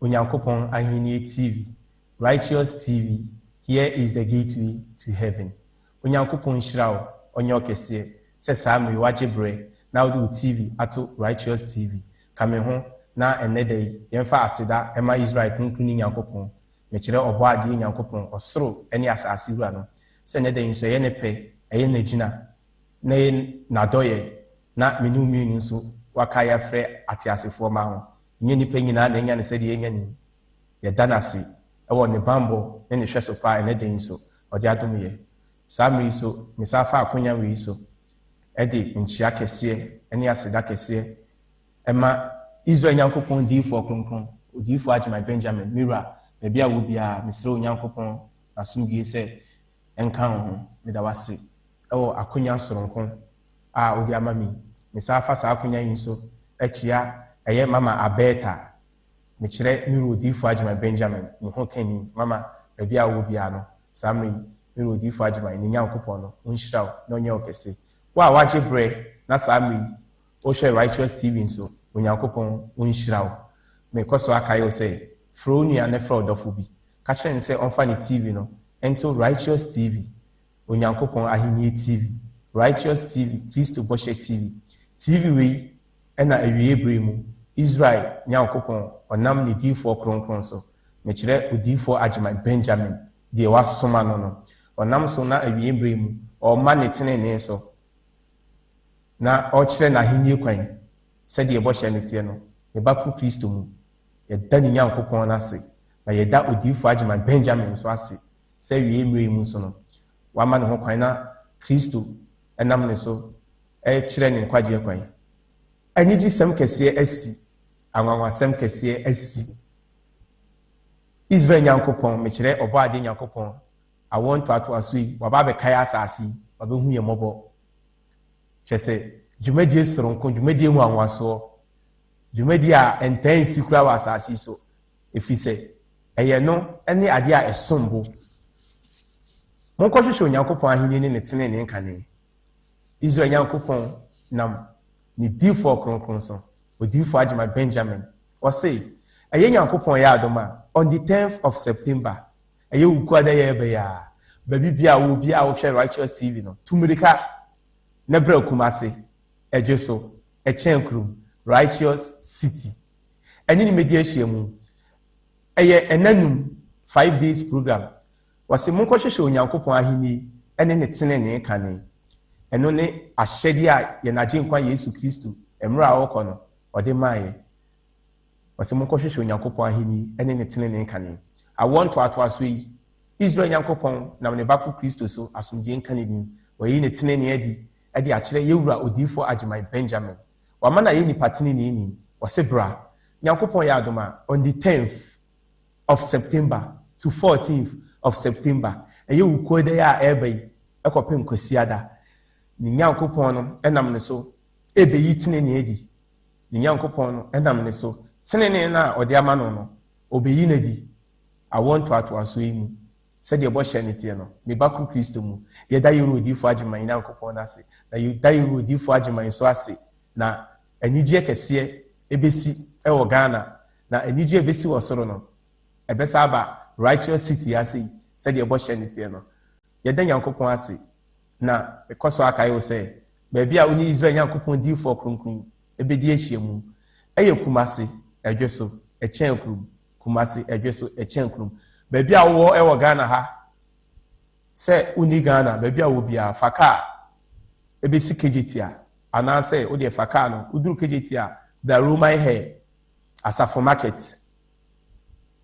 Onyankopɔn Ahennie TV, Righteous TV, here is the gateway to heaven. Onyankopɔn nhyira wo, ɔnyɛ wo kɛseɛ sɛ saa mmerɛ yi woagye berɛ na wode wo TV ato Righteous TV. Ka me ho na ɛnnɛ da yi yɛmfa aseda mma Israel Kronkronni Nyankopɔn, mekyerɛ Ɔbɔadeɛ Nyankopɔn, ɔsoro ne asase Wura no, sɛ ɛnnɛ da yi nso ɛyɛ Ne pɛ, ɛyɛ N'agyina, na ɛyɛ N'adɔeɛ, na me ne wo mmienu nso wakae afrɛ ateasefoɔ mma ho. Ɛnyɛ nnipa nyinaa na anya no sɛdeɛ yɛanya no yi. Yɛda no ase wɔ Ne banbɔ ne Ne hwɛso pa a ɛnnɛ da yi nso Ɔde adom yɛ. Saa mmerɛ yi nso, mesan fa akwanya wei so de nkyea kɛseɛ ne aseda kɛseɛ ma Israel Nyankopɔn diyifoɔ kronkron, Odiyifoɔ Agyemang Benjamin, me wura, baabi a wɔ biara, mesrɛ Onyankopɔn n'asomdwie sɛ ɛnka wo ho. Meda wo ase wɔ akwanya soronko a wode ama me yi. Mesan fa saa akwanya yi nso kyea ɛyɛ Mama Aberta, mekyerɛ me wura Odiyifoɔ Agyemang Benjamin, ne ho kani. Mama, baabi a wowɔ biara no, saa mmerɛ yi, me wura Odiyifoɔ Agyemang, ne Nyankopɔn no, ɔnhyira wo na ɔnyɛ wo kɛse. Wo a woagye berɛ na saa mmerɛ yi wohwɛ Righteous TV nso, Onyankopɔn ɔnhyira wo. Mekɔ so akae wo sɛ, frɛ wo nua na frɛ wo dɔfo bi. Ka kyerɛ no sɛ ɔmfa ne TV no nto Righteous TV, Onyankopɔn Ahennie TV, Righteous TV, Kristo Bɔhyɛ TV. TV wei na awieeɛ berɛ mu, Israel Nyankopɔn, ɔnam ne diyifoɔ kronkron so, mekyerɛ Odiyifoɔ Agyemang Benjamin, deɛ wasoma no no, ɔnam so na awieeɛ berɛ mu, ɔrema ne tenenee so, na ɔrekyerɛ n'ahennie kwan sɛdeɛ bɔhyɛ no teɛ no, ne Ba koro Kristo mu. Yɛda ne Nyankopɔn no ase, na yɛda Odiyifoɔ Agyemang Benjamin nso ase sɛ awieeɛ mmerɛ yi mu nso no, wama ne ho kwan na Kristo nam ne so rekyerɛ ne nkwagyeɛ kwan. Anigyesɛm kɛseɛ asi, anwanwasɛm kɛseɛ asi. Israel Nyankopɔn, mekyerɛ Ɔbɔadeɛ Nyankopɔn, awoɔ ntoatoasoɔ yi, waba abɛkae asase yi, wabɛhu yɛn mmɔbɔ. Kyerɛ sɛ, dwumadie soronko, dwumadie nwanwasoɔ, dwumadie a ɛntaa nsi koraa wɔ asase yi so, ɛfiri sɛ ɛyɛ no ne adeɛ a ɛsom bo. Monkɔhwehwɛ Onyankopɔn ahennie ne ne tenenee nkane. Israel Nyankopɔn nam ne diyifoɔ kronkron so, Odiyifoɔ Agyemang Benjamin, ɔse, ɛyɛ Nyankopɔn yɛ adom a, on the tenth of September, ɛyɛ Wukuada yi a ɛreba yi ara, baabi biara a wowɔ biara a wohwɛ Righteous TV no, tu mmirika na bra Kumasi, Ɛdweso, Ɛkyɛn kurom, Righteous City, ɛne no mmɛdi ahyiamu. Ɛyɛ ɛna num, 5 days program. Wɔse monkɔhwehwɛ Onyankopɔn ahenni ne ne tenenee kane. Ɛno ne ahyɛdeɛ a yɛn Agyenkwa Yesu Kristo, mmerɛ a ɔrekɔ no, ɔde maeɛ. Wɔse monkɔhwehwɛ Onyankopɔn ahenni ne ne tenenee kane. Awoɔ ntoatoasoɔ yi, Israel Nyankopɔn nam ne Ba ko Kristo so, asomdwoeɛ nka ne din, wayi ne tenenee adi de akyerɛ yɛn wura Odiyifoɔ Agyemang Benjamin. Wama no ayɛ nipa teneneeni. Wɔse bra. Nyankopɔn yɛ adom a, on the tenth of September to 14th of September, ɛyɛ Wukuada yi a ɛreba yi kɔpem Kwasiada, ne Nyankopɔn no nam ne so rebeyi tenenee adi. Ne Nyankopɔn no nam ne so, tenenee no a ɔde ama no no, obeyi no adi awoɔ ntoatoasoɔ yi mu, sɛdeɛ bɔhyɛ no teɛ no, ne Ba koro Kristo mu. Yɛda yɛn Wura Odiyifoɔ Agyeman Nyankopɔn no ase, na yɛda yɛn Wura Odiyifoɔ Agyeman nso ase, na anigyeɛ kɛseɛ ɛbɛsi wɔ Ghana, na anigyeɛ a ɛbɛsi wɔ soro no, ɛbɛsa aba Righteous City ase yi, sɛdeɛ bɔhyɛ no teɛ no. Yɛda Nyankopɔn ase, na mekɔ so akae wo sɛ, baabi a wo ne Israel Nyankopɔn diyifoɔ kronkron yi bɛdi ahyiamu yɛ Kumasi, Ɛdweso, ɛkyɛn kurom, Kumasi, Ɛdweso, ɛkyɛn kurom. Baabi a wowɔ wɔ Ghana ha, sɛ wonni Ghana, baabi a wowɔ biara, fa kaa ɛbɛsi Kejetia, anaasɛ wodeɛ fa kaa no, woduru Kejetia a, bra Roman Hair, Asafo Market,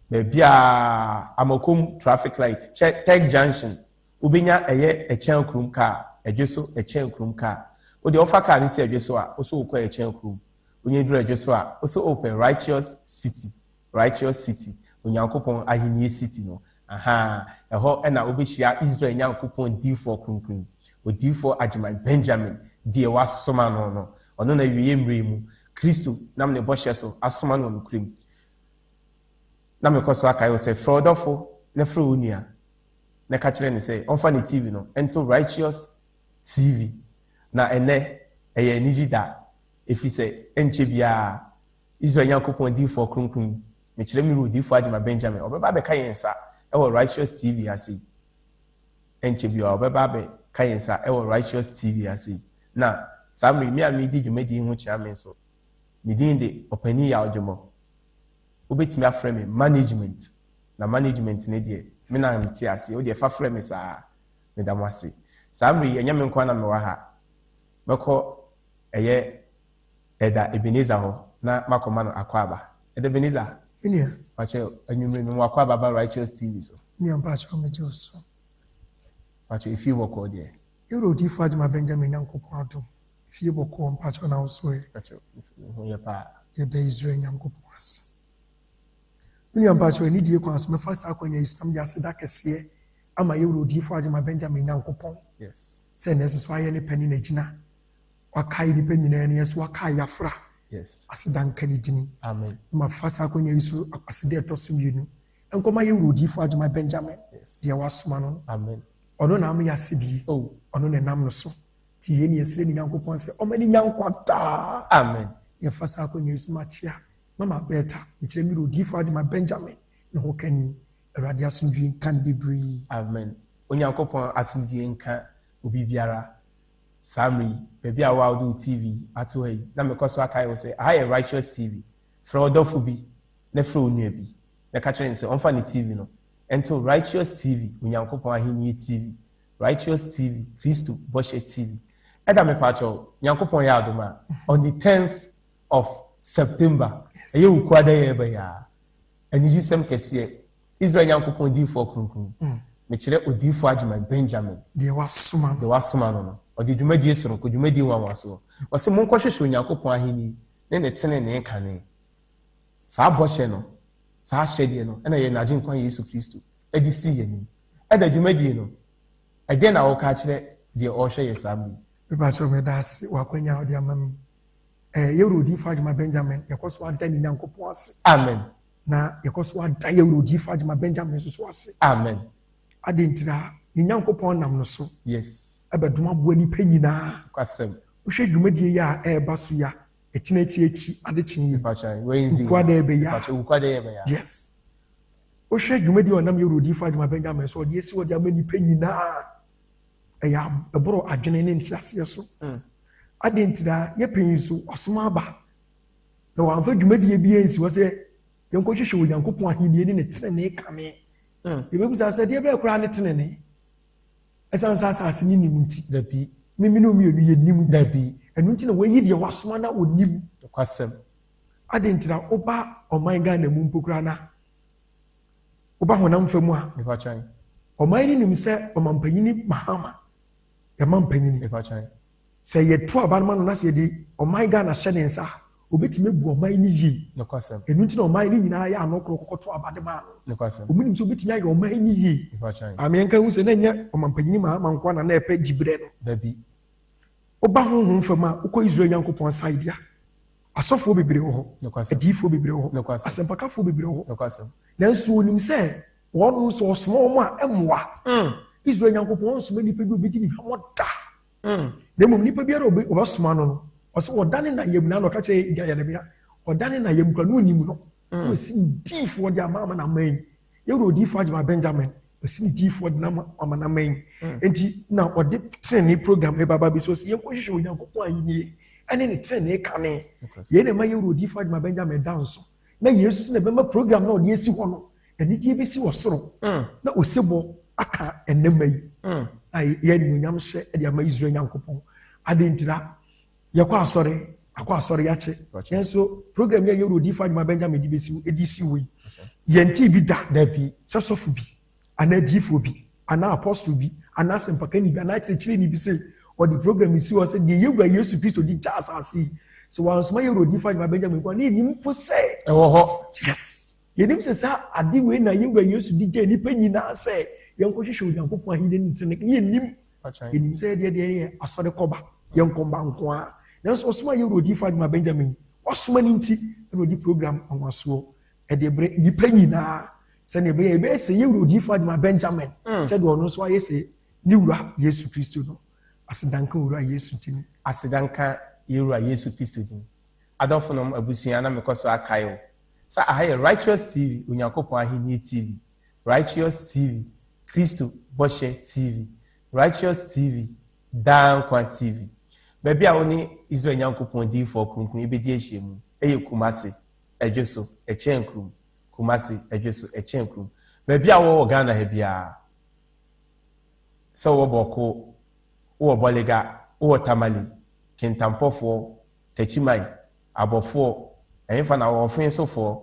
baabi a Amakom traffic light, Tech Junction, wobɛnya ɛyɛ ɛkyɛn kurom kaa, Ɛdweso ɛkyɛn kurom kaa. Wodeɛ wofa kaa no si Ɛdweso a, wo so wokɔ ɛkyɛn kurom. Wonya duru Ɛdweso a, wo so wopɛ Righteous City, Righteous City, Onyankopɔn Ahennie City no. Ahaa, ɛhɔ na wobɛhyia Israel Nyankopɔn diyifoɔ kronkron, Odiyifoɔ Agyemang Benjamin, deɛ wasoma no no. Ɔno na awieeɛ mmerɛ yi mu, Kristo nam ne bɔhyɛ so asoma no wɔ nokorɛ mu. Na mekɔ so akae wo sɛ, frɛ wo dɔfo na frɛ wo nua, na ka kyerɛ no sɛ ɔmfa ne TV no nto Righteous TV. Na ɛnnɛ, ɛyɛ anigye da, ɛfiri sɛ ɛnkyɛ biara, Israel Nyankopɔn diyifoɔ kronkron yi, Mekyerɛ me wura Odiyifoɔ Agyemang Benjamin, ɔbɛba abɛka yɛn nsa wɔ Righteous TV ase yi. Ɛnkyɛ biara ɔbɛba abɛka yɛn nsa wɔ Righteous TV ase yi. Na saa mmerɛ yi, me a meredi dwumadie yi ho kyea me nso, me din de Ɔpanin Yaw Dwomɔ. Wobɛtumi afrɛ me Management, na Management no deɛ, me na mete aseɛ, wo deɛ fa frɛ me saa. Meda mo ase. Saa mmerɛ yi, ɛnyɛ me nko ara na mewɔ ha. Mɛkɔ ɛyɛ Ɛda Ebenezer hɔ na makɔma no akwaaba. Ɛda Ebenezer. Me nua. Pakyɛ anwummere me mo akwaaba ba Righteous TV so. Me nua mpakyɛ me gye wo so. Pakyɛ efie bɔkɔɔ deɛ. Yɛwura Odiyifoɔ Agyemang Benjamin Nyankopɔn adom efie bɔkɔɔ mpakyɛ na wo so ɛ. Pakyɛ me ho yɛ paa. Yɛda Israel Nyankopɔn ase. Me nua mpakyɛ anidie kwan so mɛfa saa akwanya yi so na mede aseda kɛseɛ ama yɛwura Odiyifoɔ Agyemang Benjamin Nyankopɔn. Yes. Sɛ na ɛso so ayɛ ne pɛ ne n'agyina. Wakae nnipa nyinaa ni ɛso wakae yafra. Aseda nka ne dini. Amen. Na mafa saa akwanya yi so aseda ɛtɔ so mmienu. Nkɔma yɛ wura odiyifoɔ Agyemang Benjamin. Deɛ wasoma no no. Amen. Ɔno na ama yɛase bie. Oh. Ɔno na ɛnam no so. Nti yei ne yɛsrɛ ne Nyankopɔn sɛ ɔma ne nya nkwa daa. Amen. Yɛfa saa akwanya yi so makyea Mama Bertha, mekyerɛ me wura odiyifoɔ Agyemang Benjamin ne ho kani. Awurade asomdwie nka no bebree. Amen. Onyankopɔn asomdwie nka obi biara. Saa mmerɛ yi, baabi a wo a wode wo TV ato ha yi, na mekɔ so akae wo sɛ, aha yɛ Righteous TV. Frɛ ɔdɔfo bi na frɛ onua bi na ka kyerɛ no sɛ ɔmfa ne TV no nto Righteous TV, Onyankopɔn Ahenni TV, Righteous TV, Kristo Bɔhyɛ TV. Ɛda mepaakyɛw, Nyankopɔn yɛ adom a, on the 10th of September, ɛyɛ Wukuada yɛ ɛbɛyɛ a, anigyesɛm kɛseɛ, Israel Nyankopɔn diyifoɔ kronkron, mekyerɛ odiyifoɔ Agyemang Benjamin. Deɛ wasoma no. Deɛ wasoma no no, ɔde dwumadie soronko, dwumadie nwanwasoɔ. Ɔse monkɔhwehwɛ Onyankopɔn ahennie ne ne tenenee kane. Saa bɔhyɛ no, saa ahyɛdeɛ no, ɛna yɛn Agyenkwa Yesu Kristo de sii yɛn anim. Ɛda dwumadie no, ɛdeɛn na woka akyerɛ deɛ ɔrehwɛ yɛn saa mmerɛ yi? Mepakyɛw meda ase wɔ akwanya a wode ama me yi. Eh, yɛwura odiyifoɔ Agyemang Benjamin, yɛkɔ so ada ne Nyankopɔn ase. Amen. Na yɛkɔ so ada yɛwura odiyifoɔ Agyemang Benjamin nso so ase. Amen. Ade ntira, ne Nyankopɔn nam no so. Yes. Ɛbɛdom aboa nipa nyinaa. Kwasɛm. Wohwɛ dwumadie yi a ɛreba so yi a, ɛkyina akyi akyi ade kye yi. Mpakyɛ, Wednesday. Wukuada ɛbɛyɛ a. Mpakyɛ, Wukuada ɛbɛyɛ a. Yes. Wohwɛ dwumadie a ɔnam yɛwura odiyifoɔ Agyemang Benjamin so ɔde asi ɔde ama nipa nyinaa. Ɛyɛ ɛboro adwene ne nteaseɛ so. Ade ntira, yɛ pɛn yi so ɔsom aba. Na wɔamfa dwumadie bi ansi hɔ sɛ yɛnkɔhwehwɛ Onyankopɔn ahennie ne ne tenenee kane. Yɛbɛbisa sɛ deɛ bɛyɛ koraa ne tenenee? Ɛsiane sɛ asase no nim nti. Dabi. Mimi no mmienu yɛnim nti. Dabi. Ɛno nti na wɔayi deɛ wasoma na ɔnim. Nokwasɛm. Ade ntira woba ɔman Ghana mu mpo koraa na woba honam fa mu a. Mepakyɛn. Ɔman no nim sɛ ɔmampanyini Mahama yɛma mpanyini. Mepakyɛn. Sɛ yɛto aba no ma no na sɛ yɛde ɔman Ghana hyɛ ne nsa a, obetumi abu ɔman no yie. Nokwasɛm. Ɛno nti na ɔman no nyinaa yɛ ano korɔ kɔkɔto aba de maa no. Nokwasɛm. Wɔn nim sɛ obetumi ayɛ ɔman no yie. Mepakyɛn. Maame yɛn ka hu sɛ na ɛnyɛ ɔmampanyini Mahama nko ara na na ɛpɛ dibrɛ no. Dabi. Woba honhom fam a, wokɔ Israel Nyankopɔn side a, asɔfoɔ bebree wɔ hɔ. Nokwasɛm. Adiyifoɔ bebree wɔ hɔ. Nokwasɛm. Asɛmpakafoɔ bebree wɔ hɔ. Nokwasɛm. Nanso onim sɛ wɔn sɛ ɔsoma wɔn a ɛmmoa. Israel Nyankopɔn ɔnsoma nipa bi obedi ne hwammɔ da. Na mmom nipa biara a ɔbɛsoma no no, ɔsɛ ɔdane na yam na ɔka kyerɛ Yeremia, ɔdane na yam kura na onim no. Na ɔsi ne diifoɔ de ama amanaman yi. Yɛwura odiifoɔ Agyemang Benjamin, ɔsi ne diifoɔ de ama amanaman yi. Nti na ɔde tenenee program ɛba ba bi so sɛ yɛnkɔhwehwɛ Onyankopɔn ahennie ɛne ne tenenee kane. Yei na ɛma yɛwura odiifoɔ Agyemang Benjamin da nso. Na Yesu nso na ɛbɛma program na ɔde asi hɔ no, anigyeɛ bɛsi wɔ soro. Na osebɔ aka ɛnɛma yi. A yɛ animuonyam hyɛ de ama Israel Nyankopɔn. Ade ntira, yɛkɔ asɔre, akɔ asɔre yɛakye. Yɛn nso program yi a yɛwura odiyifoɔ Agyemang Benjamin de bɛsi de si hɔ yi, yɛntee bi da. Dabi. Sɛ sɔfo bi, anaa diyifoɔ bi, anaa apostle bi, anaa asɛmpakani bi, anaa kyerɛkyerɛni bi sɛ ɔde program yi si hɔ sɛ deɛ yɛwura Yesu Kristo de gya asase yi, sɛ wansoma yɛwura odiyifoɔ Agyemang Benjamin nko a, na yɛnim mpo sɛ ɛwɔ hɔ. Yes. Yɛnim sɛ saa ade wei na yɛwura Yesu de gya nnipa nyinaa sɛ yɛnkɔhwehwɛ Onyankopɔn ahenni no ntene. Yɛnim. Yɛnim sɛ yɛdeɛ deɛ yɛ asɔre kɔba, yɛnkɔba nko ara. Nanso ɔsoma yɛwura odiyifoɔ Agyemang Benjamin, wasoma no nti na ɔde program nwanwasoɔ ɛde brɛ nnipa nyinaa sɛdeɛ ɛbɛyɛ ɛbɛyɛ sɛ yɛwura odiyifoɔ Agyemang Benjamin sɛdeɛ ɔno nso ayɛ sɛ ne wura Yesu Kristo no. Aseda nka owura Yesu din. Aseda nka yɛwura Yesu Kristo din. Adɔfonom abusua na mekɔ so akae wo. Sɛ aha yɛ Righteous TV, Onyankopɔn Ahenni TV, Righteous TV, Kristo Bɔhyɛ TV, Righteous TV, Daa Nkwa TV. Baabi a wo ne Israel Nyankopɔn diyifoɔ kronkron yi bɛdi ahyiamu yɛ Kumasi, Ɛdweso, Ɛkyɛn Kurom. Kumasi, Ɛdweso, Ɛkyɛn Kurom. Baabi a wowɔ wɔ Ghana ha biara, sɛ wowɔ Bawku, wowɔ Bolga, wowɔ Tamale, Kintampofoɔ, Techiman, Abɔfoɔ, ɛhefa na wowɔ, Ɔfensofoɔ,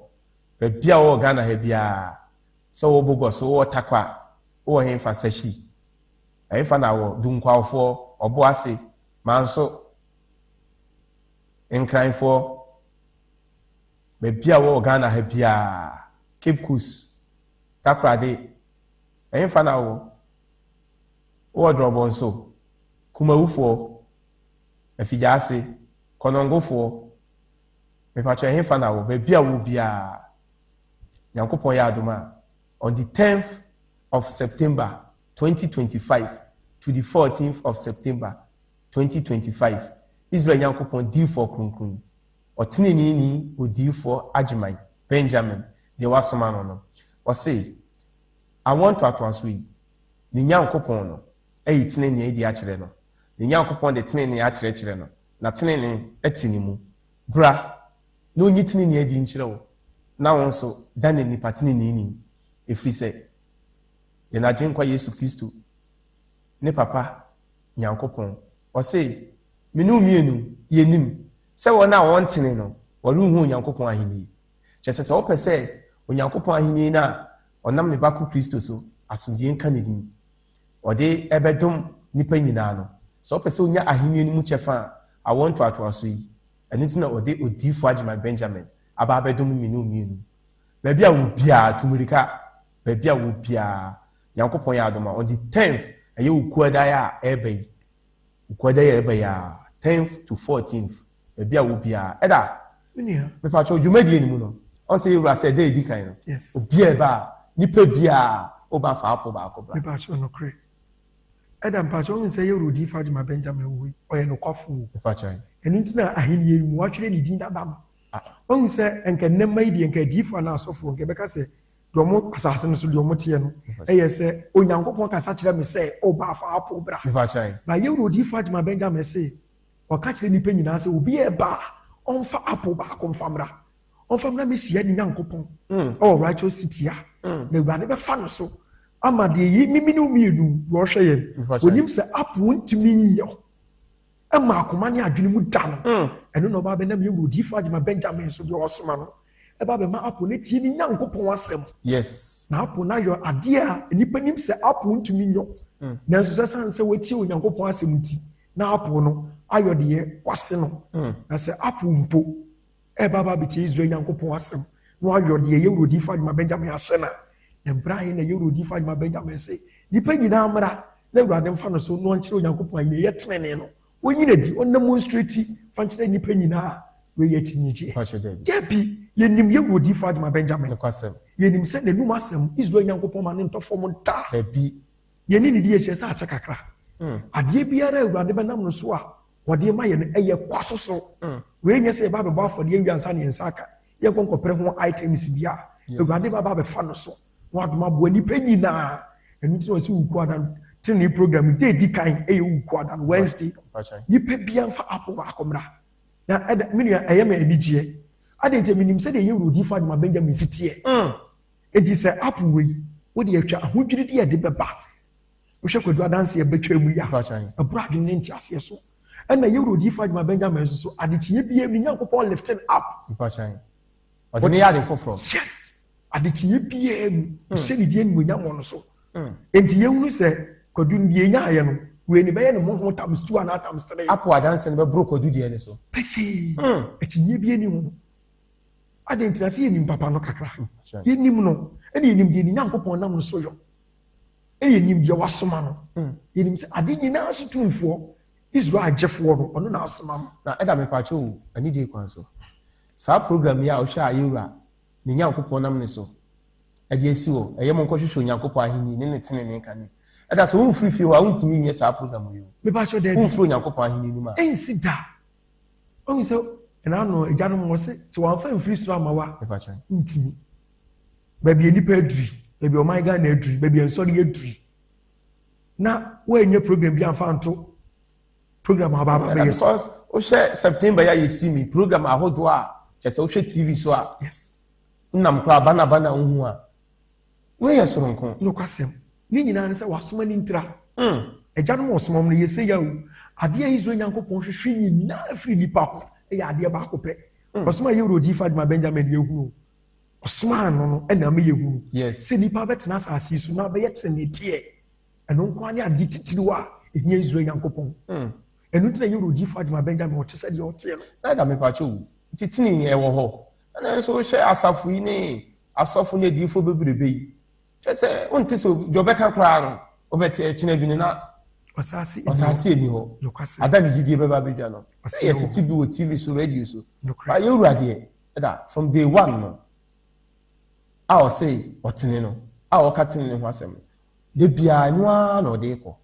baabi a wowɔ Ghana ha biara, sɛ wowɔ Bogoso, wowɔ Tarkwa, wowɔ hefa, Sahwi, ɛhefa na wowɔ, Dunkwawfoɔ, Ɔboase, Manso, Nkranfoɔ, baabi a wowɔ Ghana ha biara, Cape Coast, Takoradi, ɛhefa na wowɔ? Wowɔ Drɔbɔnso, Kumawufoɔ, Afigyaase, Kɔnɔngofoɔ, mepakyɛ ɛhefa na wɔ? Baabi a wɔ biara, Nyankopɔn yɛ adom a, on the 10th of September 2025 to the 14th of September 2025, Israel Nyankopɔn diifoɔ kronkron, ɔteneneeni odiyifoɔ Agyeman Benjamin, deɛ wasoma no no, ɔse, awoɔ ntoatoasoɔ yi, ne Nyankopɔn no ayi tenenee adi akyerɛ no. Ne Nyankopɔn de tenenee akyerɛkyerɛ no, na tenenee te ne mu. Bra, na ɔnyi tenenee adi nkyerɛ wo, na wo nso dane nnipa teneneeni, ɛfiri sɛ yɛn Agyenkwa Yesu Kristo ne Papa Nyankopɔn, ɔse, Me ne wo mmienu, yɛnim sɛ wɔn a wɔntene no, wɔrenhu Onyankopɔn ahennie. Kyerɛ sɛ, sɛ wopɛ sɛ Onyankopɔn ahennie no a ɔnam ne Ba ko Kristo so, asomdwoeɛ nka ne din, ɔde rebɛdom nnipa nyinaa no, sɛ wopɛ sɛ wonya ahennie no mu kyɛfa a, awoɔ ntoatoasoɔ yi, ɛno nti na ɔde Odiyifoɔ Agyeman Benjamin aba abɛdom mmienu mmienu. Baabi a wɔ biara, tu mmirika, baabi a wɔ biara, Nyankopɔn yɛ adom a, on the 10th, ɛyɛ Wukuada a ɛreba yi, Wukuada yi a ɛreba yi a, 10th to 14th, baabi a wɔ biara, ɛda, mepakyɛw dwumadie no mu no, ɔn sɛ yɛwura sɛ ɛda edi kan no, obi a ɛba a, nipa biara, woba fa apple baako bra. Mepakyɛw nokorɛ. Ɛda mpakyɛw wohu sɛ yɛwura odiyifoɔ Agyeman Benjamin wɔ hɔ yi, ɔyɛ nokwafo o. Mepakyɛw. Ɛno nti na ahennie yi mu wɔatwerɛ ne din dada no. Wahu sɛ nka nnɛmma yi deɛ nka adiyifoɔ anaa asɔfoɔ nka ɛbɛka sɛ deɛ ɔmo asase no so deɛ ɔmo teɛ no ɛyɛ sɛ Onyankopɔn kasa kyerɛ me sɛ ɔba afa apple bra. Ba yɛwura odiyifoɔ Agyeman Benjamin se ɔka kyerɛ nnipa nyinaa sɛ obi ɛba a ɔmfa apple baako mfa mmra. Ɔmfa mmra mmɛhyia ne Nyankopɔn ɛwɔ Righteous City a na Awurade bɛfa no so ama deɛ yi mimi ne mmienu deɛ ɔhwɛ yɛn onim sɛ apple ntumi nyɛ ɛma akoma ne adwene mu da no ɛno na ɔba abɛnam yɛ wura odiyifoɔ Agyeman Benjamin so deɛ ɔsoma no ɛba abɛma apple no tie ne Nyankopɔn asɛm. Yes. Na apple no ayɔ adeɛ a nnipa nim sɛ apple ntumi nyɔ nanso sɛ sane sɛ watie Onyankopɔn asɛm nti na apple no ayɔ deɛ wase no. Na sɛ apple mpo ɛba aba abɛtie Israel Nyankopɔn asɛm na wayɔ deɛ yɛ wura odiyifoɔ Agyeman Benjamin ahyɛ no a, na mbrɛ ahe na yɛ wura odiyifoɔ Agyeman Benjamin se nnipa nyinaa mmra na Awurade mfa no so na ɔnkyerɛ Onyankopɔn ahenni ɛyɛ tenenee no, ɔnyi no adi, ɔndemonstrate fa nkyerɛ nnipa nyinaa. Wei yɛ akyinnyegyeɛ. Dabi, yɛnim yɛ wura odiyifoɔ Agyeman Benjamin. Yɛnim sɛ n'anum asɛm, Israel Nyankopɔn ma ne ntɔ fam da. Dabi. Yɛne ne di ahyia sɛ akyɛ kakra. Adeɛ biara a Awurade bɛnam no so a wɔde ma yɛ no, ɛyɛ kwa so so. Wei nyɛ sɛ yɛba abɛbɔ afɔdeɛ awie ansa na yɛn nsa aka. Yɛnkɔ nkɔpere ho items bi a Awurade bɛba abɛfa no so na wadom aboa nnipa nyinaa. Ɛno nti na ɔsɛ Wukuada no tenenee program da edi kan ɛyɛ Wukuada no Wednesday. Nipa bia nfa apple baako mmra. Na ɛda me nua ɛyɛ me anigyeɛ. Adɛn nti menim sɛdeɛ yɛwura odiyifoɔ Agyeman Benjamin si teɛ. Enti sɛ apple wei wode atwa ahodwiri deɛ ɛde bɛba. Wohwɛ kwadu adanseɛ bɛtwa mu yi a ɛboro adwene ne nteaseɛ so. Ɛna yɛwura odiyifoɔ Agyeman Benjamin nso so adekyeɛ biara ne Nyankopɔn lifting up. Ɔde ne yɛ ade foforɔ. Yes. Adekyeɛ biara mu ɔhyɛ ne din animuonyam wɔ no so. Enti yɛhunu sɛ kwadu no deɛ ɛnyaayɛ no wei ne bɛyɛ ne ho times 2 anaa times 3. Apo adanseɛ no bɛboro kwadu deɛ ne so. Pefee. Akyinnyeɛ biara ni ho. Adɛn nti na sɛ yɛnim papa no kakra. Yɛnim no ɛna yɛnim deɛ ne Nyankopɔn nam no so yɔ. Ɛna yɛnim deɛ wasoma no. Yɛnim sɛ ade nyinaa so tumfoɔ Israel agyefoɔ no ɔno na asoma no. Na ɛda mepaakyɛ o anidie kwan so. Saa program yi a wohwɛ a yɛwura ne Nyankopɔn nam ne so ɛde asi hɔ ɛyɛ monkɔhwehwɛ Onyankopɔn ahenni ne ne tenenee kane. Ɛda sɛ womfiri fie hɔ a wontumi nyɛ saa program yi o. Mepaakyɛ daabi. Womfiri Onyankopɔn ahenni no mu a. Ɛnsi da. Ɔhu sɛ. Ɛna ano agyanom wɔ se sɛ wɔamfa mfiri soro ama wa ntumi. Baabi a nnipa aduri, baabi a ɔman Ghana aduri, baabi a nsɔre aduri. Na wɔanyɛ program bi amfa nto program a ɔbaaba bɛyɛ so. Because wohwɛ September yɛ a yɛsi mi program ahodoɔ a kyɛ sɛ wohwɛ TV so a. Yes. Wonam koraa bana bana wohu a. Wei yɛ soronko. Nokwasɛm. Ne nyinaa ne sɛ wasoma ne ntira. Agyanom a ɔsoma wɔn no, yɛ sei o. Adeɛ a Israel Nyankopɔn hwehwɛ nyinaa firi nnipa hɔ yɛ adeɛ baako pɛ. Ɔsoma yɛ wura odiyifoɔ Adwuma Benjamin deɛ ehunu o. Ɔsomaa no no ɛna ama yɛhunu. Yes. Sɛ nnipa bɛtena asase yi so na abɛyɛ teneneteɛ. Ɛno nko ara ne adeɛ titiriw a ɛhia Israel Nyankopɔn. Ɛno nti na yɛ wura odiyifoɔ Adwuma Benjamin ɔte sɛ deɛ ɔteɛ no. Na ɛda mepakyɛ o, titini ɛwɔ hɔ. Ɛna nso wohwɛ asafo yi ne asɔfo ne adiyifoɔ bebrebe yi, kyerɛ sɛ wonte sɛ deɛ ɔbɛka koraa no, wobɛte ɛkyena bi no na ɔsaase ɛni hɔ. Ada ne gyidie bɛba abɛdwa no. Sɛ yɛtete bi wɔ TV so, radio so. Ba yɛwura deɛ, ɛda from day one no, a ɔse ɔtene no, a ɔka tene ne ho asɛm no, da biara ɛno ara na ɔde kɔ.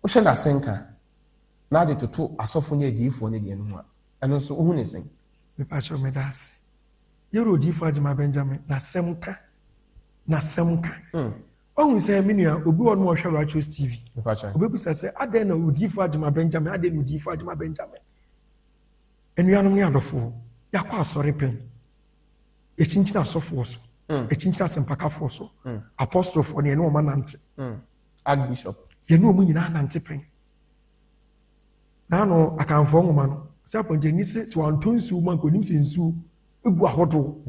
Wohwɛ n'asɛnka na ade toto asɔfo ne adiyifoɔ no deɛ no ho a, Ɛno nso, wohu ne sɛn? Mepakyɛw meda ase. Yɛwura Odiyifo Agyemang Benjamin, n'asɛm ka. N'asɛm ka. Hmm. Wahu sɛ me nua, obi wɔ no ɔhwɛ Righteous TV. Mepakyɛw. Obebisa sɛ, adɛn na Odiyifo Agyemang Benjamin, adɛn na Odiyifo Agyemang Benjamin? Anuanom ne adɔfoɔ, yɛakɔ asɔre pɛn. Yɛkyinkyini asɔfoɔ so. Yɛkyinkyini asɛmpakafoɔ so. Apostlefoɔ no, yɛne wɔn anante. Archbishop. Yɛne wɔn nyinaa anante pɛn. N'ano Akanfoɔ nwoma no, sɛ apɔnkyerɛni se sɛ wantɔ nsuo mu anka onim sɛ nsuo gu ahodoɔ.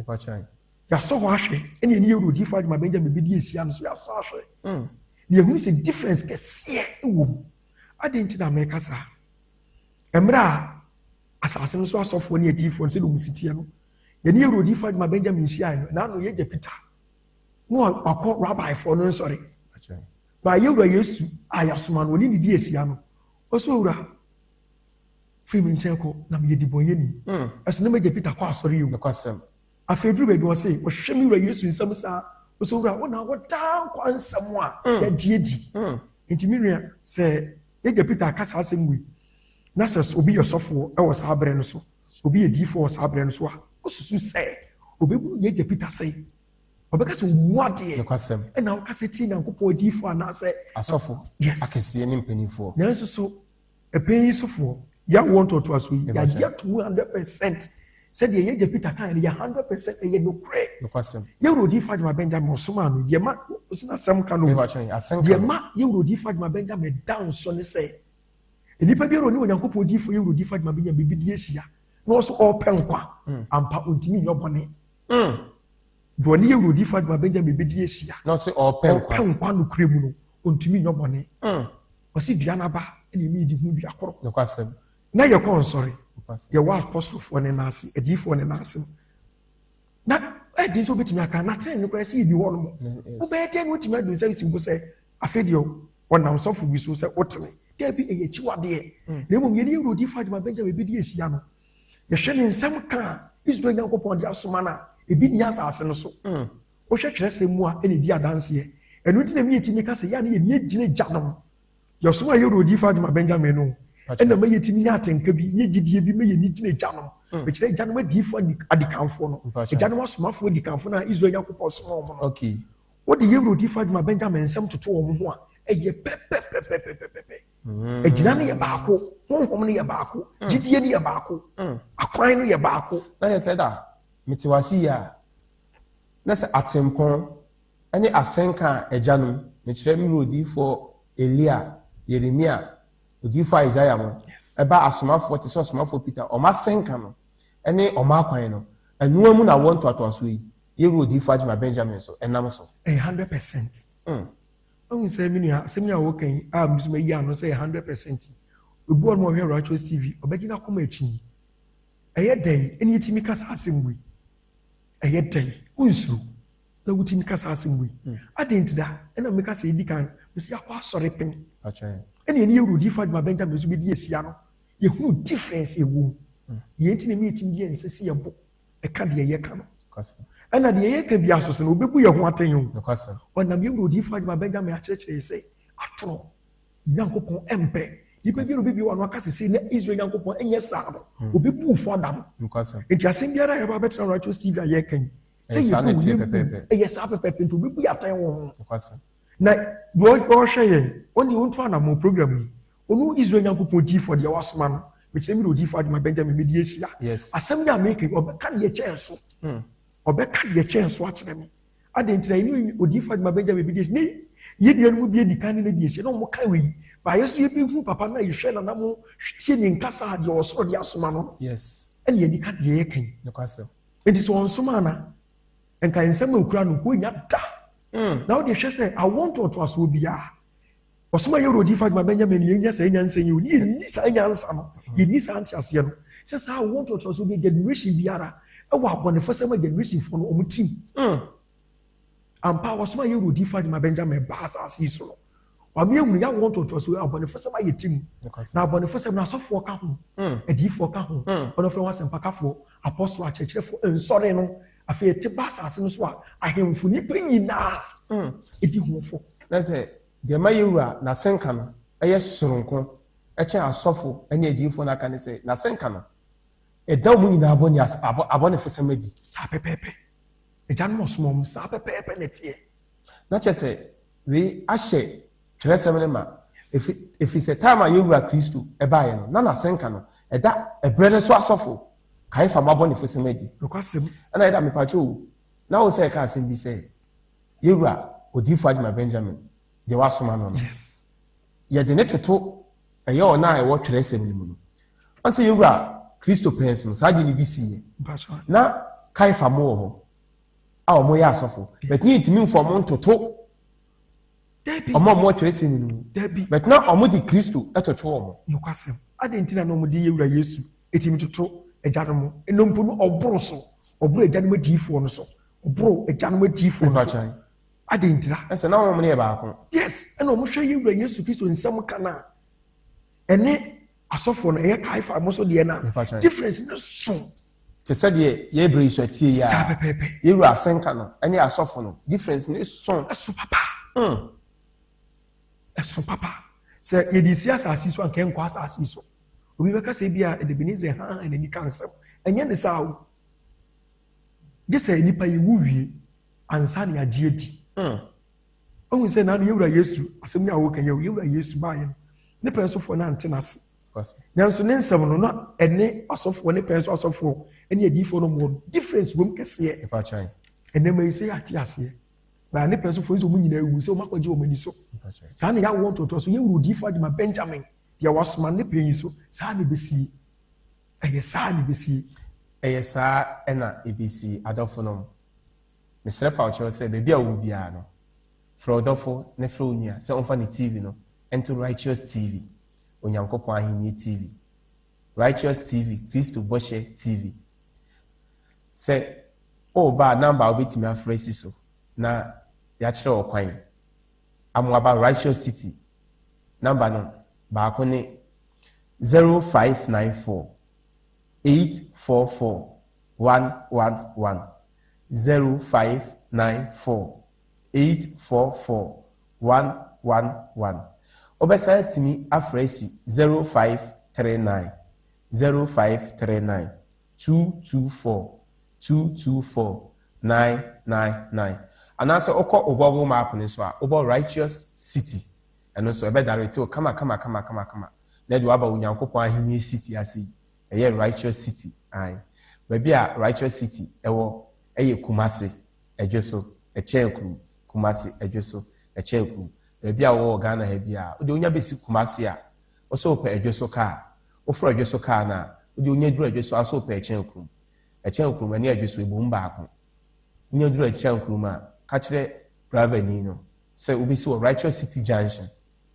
Yɛasɔ hɔ ahwɛ ɛne ɛne yɛwura odiyifoɔ Adwuma Benjamin bɛdi ahyia no so yɛasɔ ahwɛ. Na yɛhunu sɛ difference kɛseɛ wɔ mu. Adɛn nti na meka saa? Mmerɛ a asase no so asɔfoɔ ne adiyifoɔ no sɛdeɛ wɔn si teɛ no, yɛne yɛwura odiyifoɔ Adwuma Benjamin hyiaeɛ no, n'ano yɛgya Peter na wakɔ rabbifoɔ no nsɔre. Ba yɛwura Yesu a yɛasoma no, ɔne ne di ahyia no, Ɔsɛ owura, firi me nkyɛn kɔ, na meyɛ dibɔnyɛni. Hmm. Ɛso na m'agya Peter kɔ asɔre yi o. Nokwasɛm. Afei duru baabi ɔse, ɔhwɛ me wura Yesu nsɛm saa. Ɔsɛ owura, wo na wɔ daa nkwa nsɛm a hmm. yɛagye adi. Hmm. Nti me nua, sɛ yɛgya Peter aka saa asɛm wei, na sɛ obi yɛ sɔfoɔ wɔ saa berɛ no so, obi yɛ diifoɔ wɔ saa berɛ no so a, wosusu sɛ obɛbu yɛgya Peter sɛn? Ɔbɛka sɛ ɔmu adeɛ. Nokwasɛm. Ɛna ɔka sɛ tie Nyankopɔn adiyifoɔ anaasɛ. Asɔfo. Yes. Akɛseɛ ne mpanimfoɔ. Nanso so ɛpɛn yi sofoɔ, yɛawoɔ ntoatoasoɔ yi, yɛagye ato mu 100% sɛdeɛ yɛn agya Peter kaeɛ no, yɛ 100% ɛyɛ nokorɛ. Nokwasɛm. Yɛwura Odiyifoɔ Agyemang Benjamin ɔsomaa no, deɛ ma ɔsi n'asɛm ka no. Deɛ ma yɛwura Odiyifoɔ Agyemang Benjamin da nso ne sɛ, nnipa biara ɔne Onyankopɔn diyifoɔ yɛwura Odiyifoɔ Agyemang Benjamin bɛdi ahyia na ɔso ɔrepɛ nkwa, ampa ɔntumi nyɛ ɔbɔne. Mm. Deɛ ɔne yɛwura odiyifoɔ Adwuma Benjamin bɛdi ahyia. Na ɔse ɔɔpɛ nkwa. Ɔpɛ nkwa nokorɛ mu no, ɔntumi nyɔ bɔne. Mm. Ɔse dua no aba na ɛmi di ho dua korɔ. Nokwasɛm. Na yɛkɔ nsɔre. Yɛwɔ apɔsorofoɔ ne nan ase, adiyifoɔ ne nan ase. Na ɛden sɛ wobɛtumi aka na tene no koraa sɛ yɛdi hɔ nom. Wobɛyɛ dɛn na wotumi adu nsa si wo sɛ afei deɛ ɔnam sɔfo bi so sɛ wotene. Daabi, ɛyɛ akyiwadeɛ. Na mmom yɛne yɛwura odiyifoɔ Adwuma Benjamin bɛdi ahyia no, Yɛhwɛ ne nsɛm ka a Israel Nyankopɔn de asoma no a, ebi nni asase no so. Hmm. Wohwɛ twerɛsɛm mu a, ɛna ɛdi adanseɛ. Ɛno nti na mi yɛtumi ka sɛ yɛ a ne yɛni agyina agyanom. Yɛsom a yɛwura odiyifoɔ Adwuma Benjamin no, ɛna ma yɛtumi nya atenka bi, nya gyidie bi ma yɛni gyina agyanom. Hmm. Mekyerɛ agyanom adiyifoɔ adikanfoɔ no, agyanom asomafoɔ adikanfoɔ no a Israel Nyankopɔn soma wɔn no. Okay. Wode yɛwura odiyifoɔ Adwuma Benjamin nsɛm toto wɔn ho a, ɛyɛ pɛpɛpɛpɛpɛpɛ. Agyina no yɛ baako, honhom no yɛ baako, mm. gyidie no yɛ baako, mm. akwan no yɛ baako. Na yɛ sɛ da mete wase yi a na sɛ atempɔn ne asɛnka a agyanom mekyerɛ me wura odiyifoɔ Elia, Yeremia, odiyifoɔ Isaiah mo ɛba asomafoɔ te sɛ ɔsomafoɔ Peter ɔmo asɛnka no ne ɔmo akwan no ɛnoa mu na wɔn ntoatoasoɔ yi yɛwura odiyifoɔ Agyema Benjamin so ɛnam so. Ɛyɛ 100%. Wahu sɛ me nua, asɛm yi a woka yi a me nso mayi ano sɛ yɛ 100% yi, obi wɔ hɔ nom a ɔhwɛ Righteous TV, ɔbɛgye n'akoma akyi yi. Ɛyɛ dɛn ɛne yɛtumi ka saa asɛm wei? Ɛyɛ dɛn? Wonsuro na wotumi ka saa asɛm wei? Hmm. Adɛn nti da ɛna meka sɛ ɛdi kan mesi akɔ asɔre pɛn. Ɛne ɛne yɛwura odiyifoɔ Adwuma Benjamin nso bɛdi asia no, yɛhunu difference ɛwɔ mu. Hmm. Yɛn nti na ɛmi yɛtumi de yɛn nsa si yɛn bo ɛka deɛ yɛka no. Ɛna deɛ yɛka biara so so no, ɔbɛbu yɛn ho atɛn o. Ɔnam yɛn wura odiyifoɔ Adwuma Benjamin akyerɛkyerɛ yɛ sɛ atorɔ Nyankopɔn mpɛ. Nipa biara obi bi wɔ ano aka sese na Israel Nyankopɔn ɛnyɛ saa no, hmm. obi bu fo ada no. Nti asɛm biara a yɛba abɛtena Righteous TV a yɛreka yi, sɛ yɛfiri wo yɛ ɛyɛ saa pɛpɛɛpɛ nti obi bu yɛ atɛn wɔ ho. Na deɛ ɔrehwɛ yɛn, ɔno deɛ ɔntu anammɔn program yi, ɔno Israel Nyankopɔn diifoɔ deɛ wasoma no, mekyerɛ me de odiifoɔ adwuma Benjamin mede ahyia. Asɛm yi a meka yi, ɔbɛka deɛ kyɛn so. Hmm. Ɔbɛka deɛ kyɛn so akyerɛ me. Adɛn nti na yɛne odiyifoɔ adwuma Benjamin bɛdi ahyia? Ne yɛn nuanom bi adi kan ne no adi ahyia na wɔn ka wei. Ba yɛ so yɛbɛhu papa no a yɛhwɛ nanam tie ne nkasa a deɛ ɔsoro de asoma no. Yes. Ɛne yɛde ka deɛ yɛka yi. Nti sɛ ɔnsoma ana nka nsɛm a okura no nka onya da. Hmm. Na wode hwɛ sɛ awoɔ ntoatoasoɔ biara Ɔsoma yɛn Wura Odiyifo Agyeman Benjamin yɛn nya saa nyansa yi o, ne yɛnni saa nyansa no, yɛnni saa nteaseɛ no, sɛ saa awoɔ ntoatoasoɔ bi generation biara ɛwɔ abɔnefosɛm a generation foɔ no wɔn tim. Mm. Ampa wɔsoma yɛn Wura Odiyifo Agyeman Benjamin baa asase yi so no, wɔn yɛhunu yɛ awoɔ ntoatoasoɔ abɔnefosɛm ayɛ tim. Na abɔnefosɛm no asɔfoɔ ka ho, mm. adiyifoɔ ka ho, mm. wɔn afrɛ wɔn asɛmpakafoɔ, apɔsoro, akyerɛkyerɛfoɔ, nsɔre no, afei ɛte ba asase no so a ahemfo nnipa nyinaa ɛdi ho fɔ. Na sɛ Deɛ ɛma yɛn Wura n'asɛnka no yɛ soronko kyɛn asɔfo ne adiyifoɔ no aka ne sɛ, n'asɛnka no, ɛda wɔn nyinaa abɔne ase, abɔ, abɔnefosɛm adi. Saa pɛpɛɛpɛ. Agya no na ɔsoma wɔn, saa pɛpɛɛpɛ na ɛteɛ. Na kyerɛ sɛ, wei ahyɛ twerɛsɛm no ma, ɛfiri, ɛfiri sɛ time a yɛn Wura Kristo baeɛ no, na n'asɛnka no, ɛda ɛberɛ no so asɔfo, Kaiafa mo abɔnefosɛm adi. Nokwasɛm. Ɛna ɛda, mepakyɛ o, na wo sɛ ɛka asɛm bi sɛ, Yɛn Wura Odiyifo Agyemang Benjamin, deɛ wɔasoma no no, yɛde ne toto ɛyɛ ɔno a ɛwɔ twerɛsɛm no mu no. Ɔn sɛ yɛn Wura Kristo pɛn so no, saa deɛ no bi siiɛ. Na Kaiafa mo wɔ hɔ a wɔyɛ asɔfo, but ne yɛntumi mfa wɔn ntoto wɔn a wɔwɔ twerɛsɛm no mu. But na wɔde Kristo toto wɔn. Nokwasɛm. Adɛn nti na na wɔde yɛn Wura Yesu tumi toto agyanom? Ɛno mpo no, ɔboro so. Ɔboro agyanom adiyifoɔ no so. Ɔboro agyanom adiyifoɔ no so. Adɛn ntira? Ɛsɛ na wɔn yɛ baako. Yes, ɛna wɔn hwɛ yɛn wura Yesu Kristo nsɛm ka na ɛne asɔfoɔ no ɛyɛ Kaifa mo so deɛ na difference no so. Te sɛ deɛ yɛ bere yi so atie yi a. Saa pɛpɛɛpɛ. Yɛn wura asɛnka no ɛne asɔfo no difference no so. Ɛso papa. Mm. Ɛso papa. Sɛ yɛde si asase so anka ɛnkɔ asase so. Obi bɛka sɛ ebi a Ebenezer ha n'ani ka nsɛm. Ɛnyɛ ne saa o. Gye sɛ nnipa yɛwu wie ansa na yɛagye adi. Hmm. Ɔhu sɛ naano yɛwura Yesu, asɛm yi a wɔka yɛ yɛwura Yesu baayɛ no, ne pɛn sofoɔ no ante n'ase. Nanso ne nsɛm no na ɛne asɔfoɔ ne pɛn so asɔfoɔ ne adiyifoɔ no wɔ difference wom kɛseɛ. Ɛnɛma yi sɛ yɛate aseɛ. Baa ne pɛn sofoɔ nso wɔn nyinaa ewu sɛ wɔn akɔgye wɔn ani so. Saa na yɛawoɔ ntoatoa so yɛwura odiyifoɔ agyema Benjamin deɛ wasoma ne pɛn yi so saa na ɛbɛsie. Ɛyɛ saa na ɛbɛsie. Ɛyɛ saa na ɛbɛsie, adɔfonom. Mesrɛ paw kyɛw sɛ baabi a wowɔ biara no, frɛ wo dɔfo na frɛ wo nua sɛ ɔmfa ne TV no nto Righteous TV, Onyankopɔn Ahenni TV. Righteous TV, Kristo Bɔhyɛ TV. Sɛ woreba a, namba a wobɛtumi afrɛ si so na yɛakyerɛ wo kwan ama woaba Righteous City. Namba no baako ne 0594 844 111 0594 844 111 Wobɛsan atumi afrɛ asi 0539 0539 224 224 999 anaasɛ wokɔ wo Google Map no so a wobɔ Righteous City ɛno nso ɛbɛdirect wo kama kama kama kama kama na ɛde wo aba Onyankopɔn Ahenni City ase yi, ɛyɛ Righteous City, ae. Baabi a Righteous City wɔ yɛ Kumasi, Adwoso, ɛkyɛn kurom, Kumasi, Adwoso, ɛkyɛn kurom. Baabi a wowɔ wɔ Ghana ha biara, wode wonya bɛsi Kumasi a, wo sɛ wopɛ Adwoso kaa, woforo Adwoso kaa no a, wode wonya duru Adwoso a, wo sɛ wopɛ ɛkyɛn kurom. Ɛkyɛn kurom, ɛne Adwoso ɛbom baako. Wonya duru ɛkyɛn kurom a, ka kyerɛ driver-ni no sɛ wobɛsi wɔ Righteous City Junction.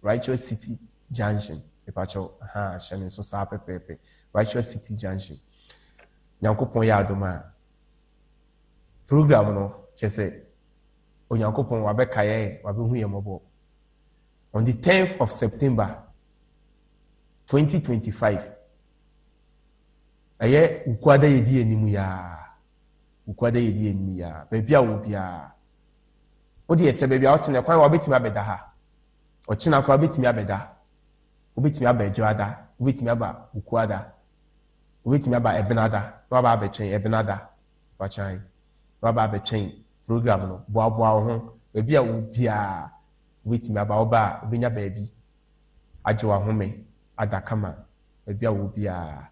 Righteous City Junction mepakyɛw ahaa hyɛ me nso saa pɛpɛɛpɛ Righteous City Junction Nyankopɔn yɛ adom a program no kyɛ sɛ Onyankopɔn wabɛka yɛn wabɛhu yɛn mmɔbɔ on the 10th of September 2025 ɛyɛ wukuada yɛdi anim yaa wukuada yɛdi anim yaa baabi a wɔ biara wodeɛ sɛ baabi a wote no kwan wɔ wobɛtumi abɛda ha Ɔkyena koraa wobɛtumi abɛda. Wobɛtumi aba Adwuada, wobɛtumi aba Wukuada, wobɛtumi aba Ɛbenada na waba abɛtwɛn Ɛbenada, wakyan, na waba abɛtwɛn program no. Boaboa wo ho, baabi a wowɔ biara wobɛtumi aba. Woba a, wobɛnya baabi agye w'ahome ada kama, baabi a wowɔ biara.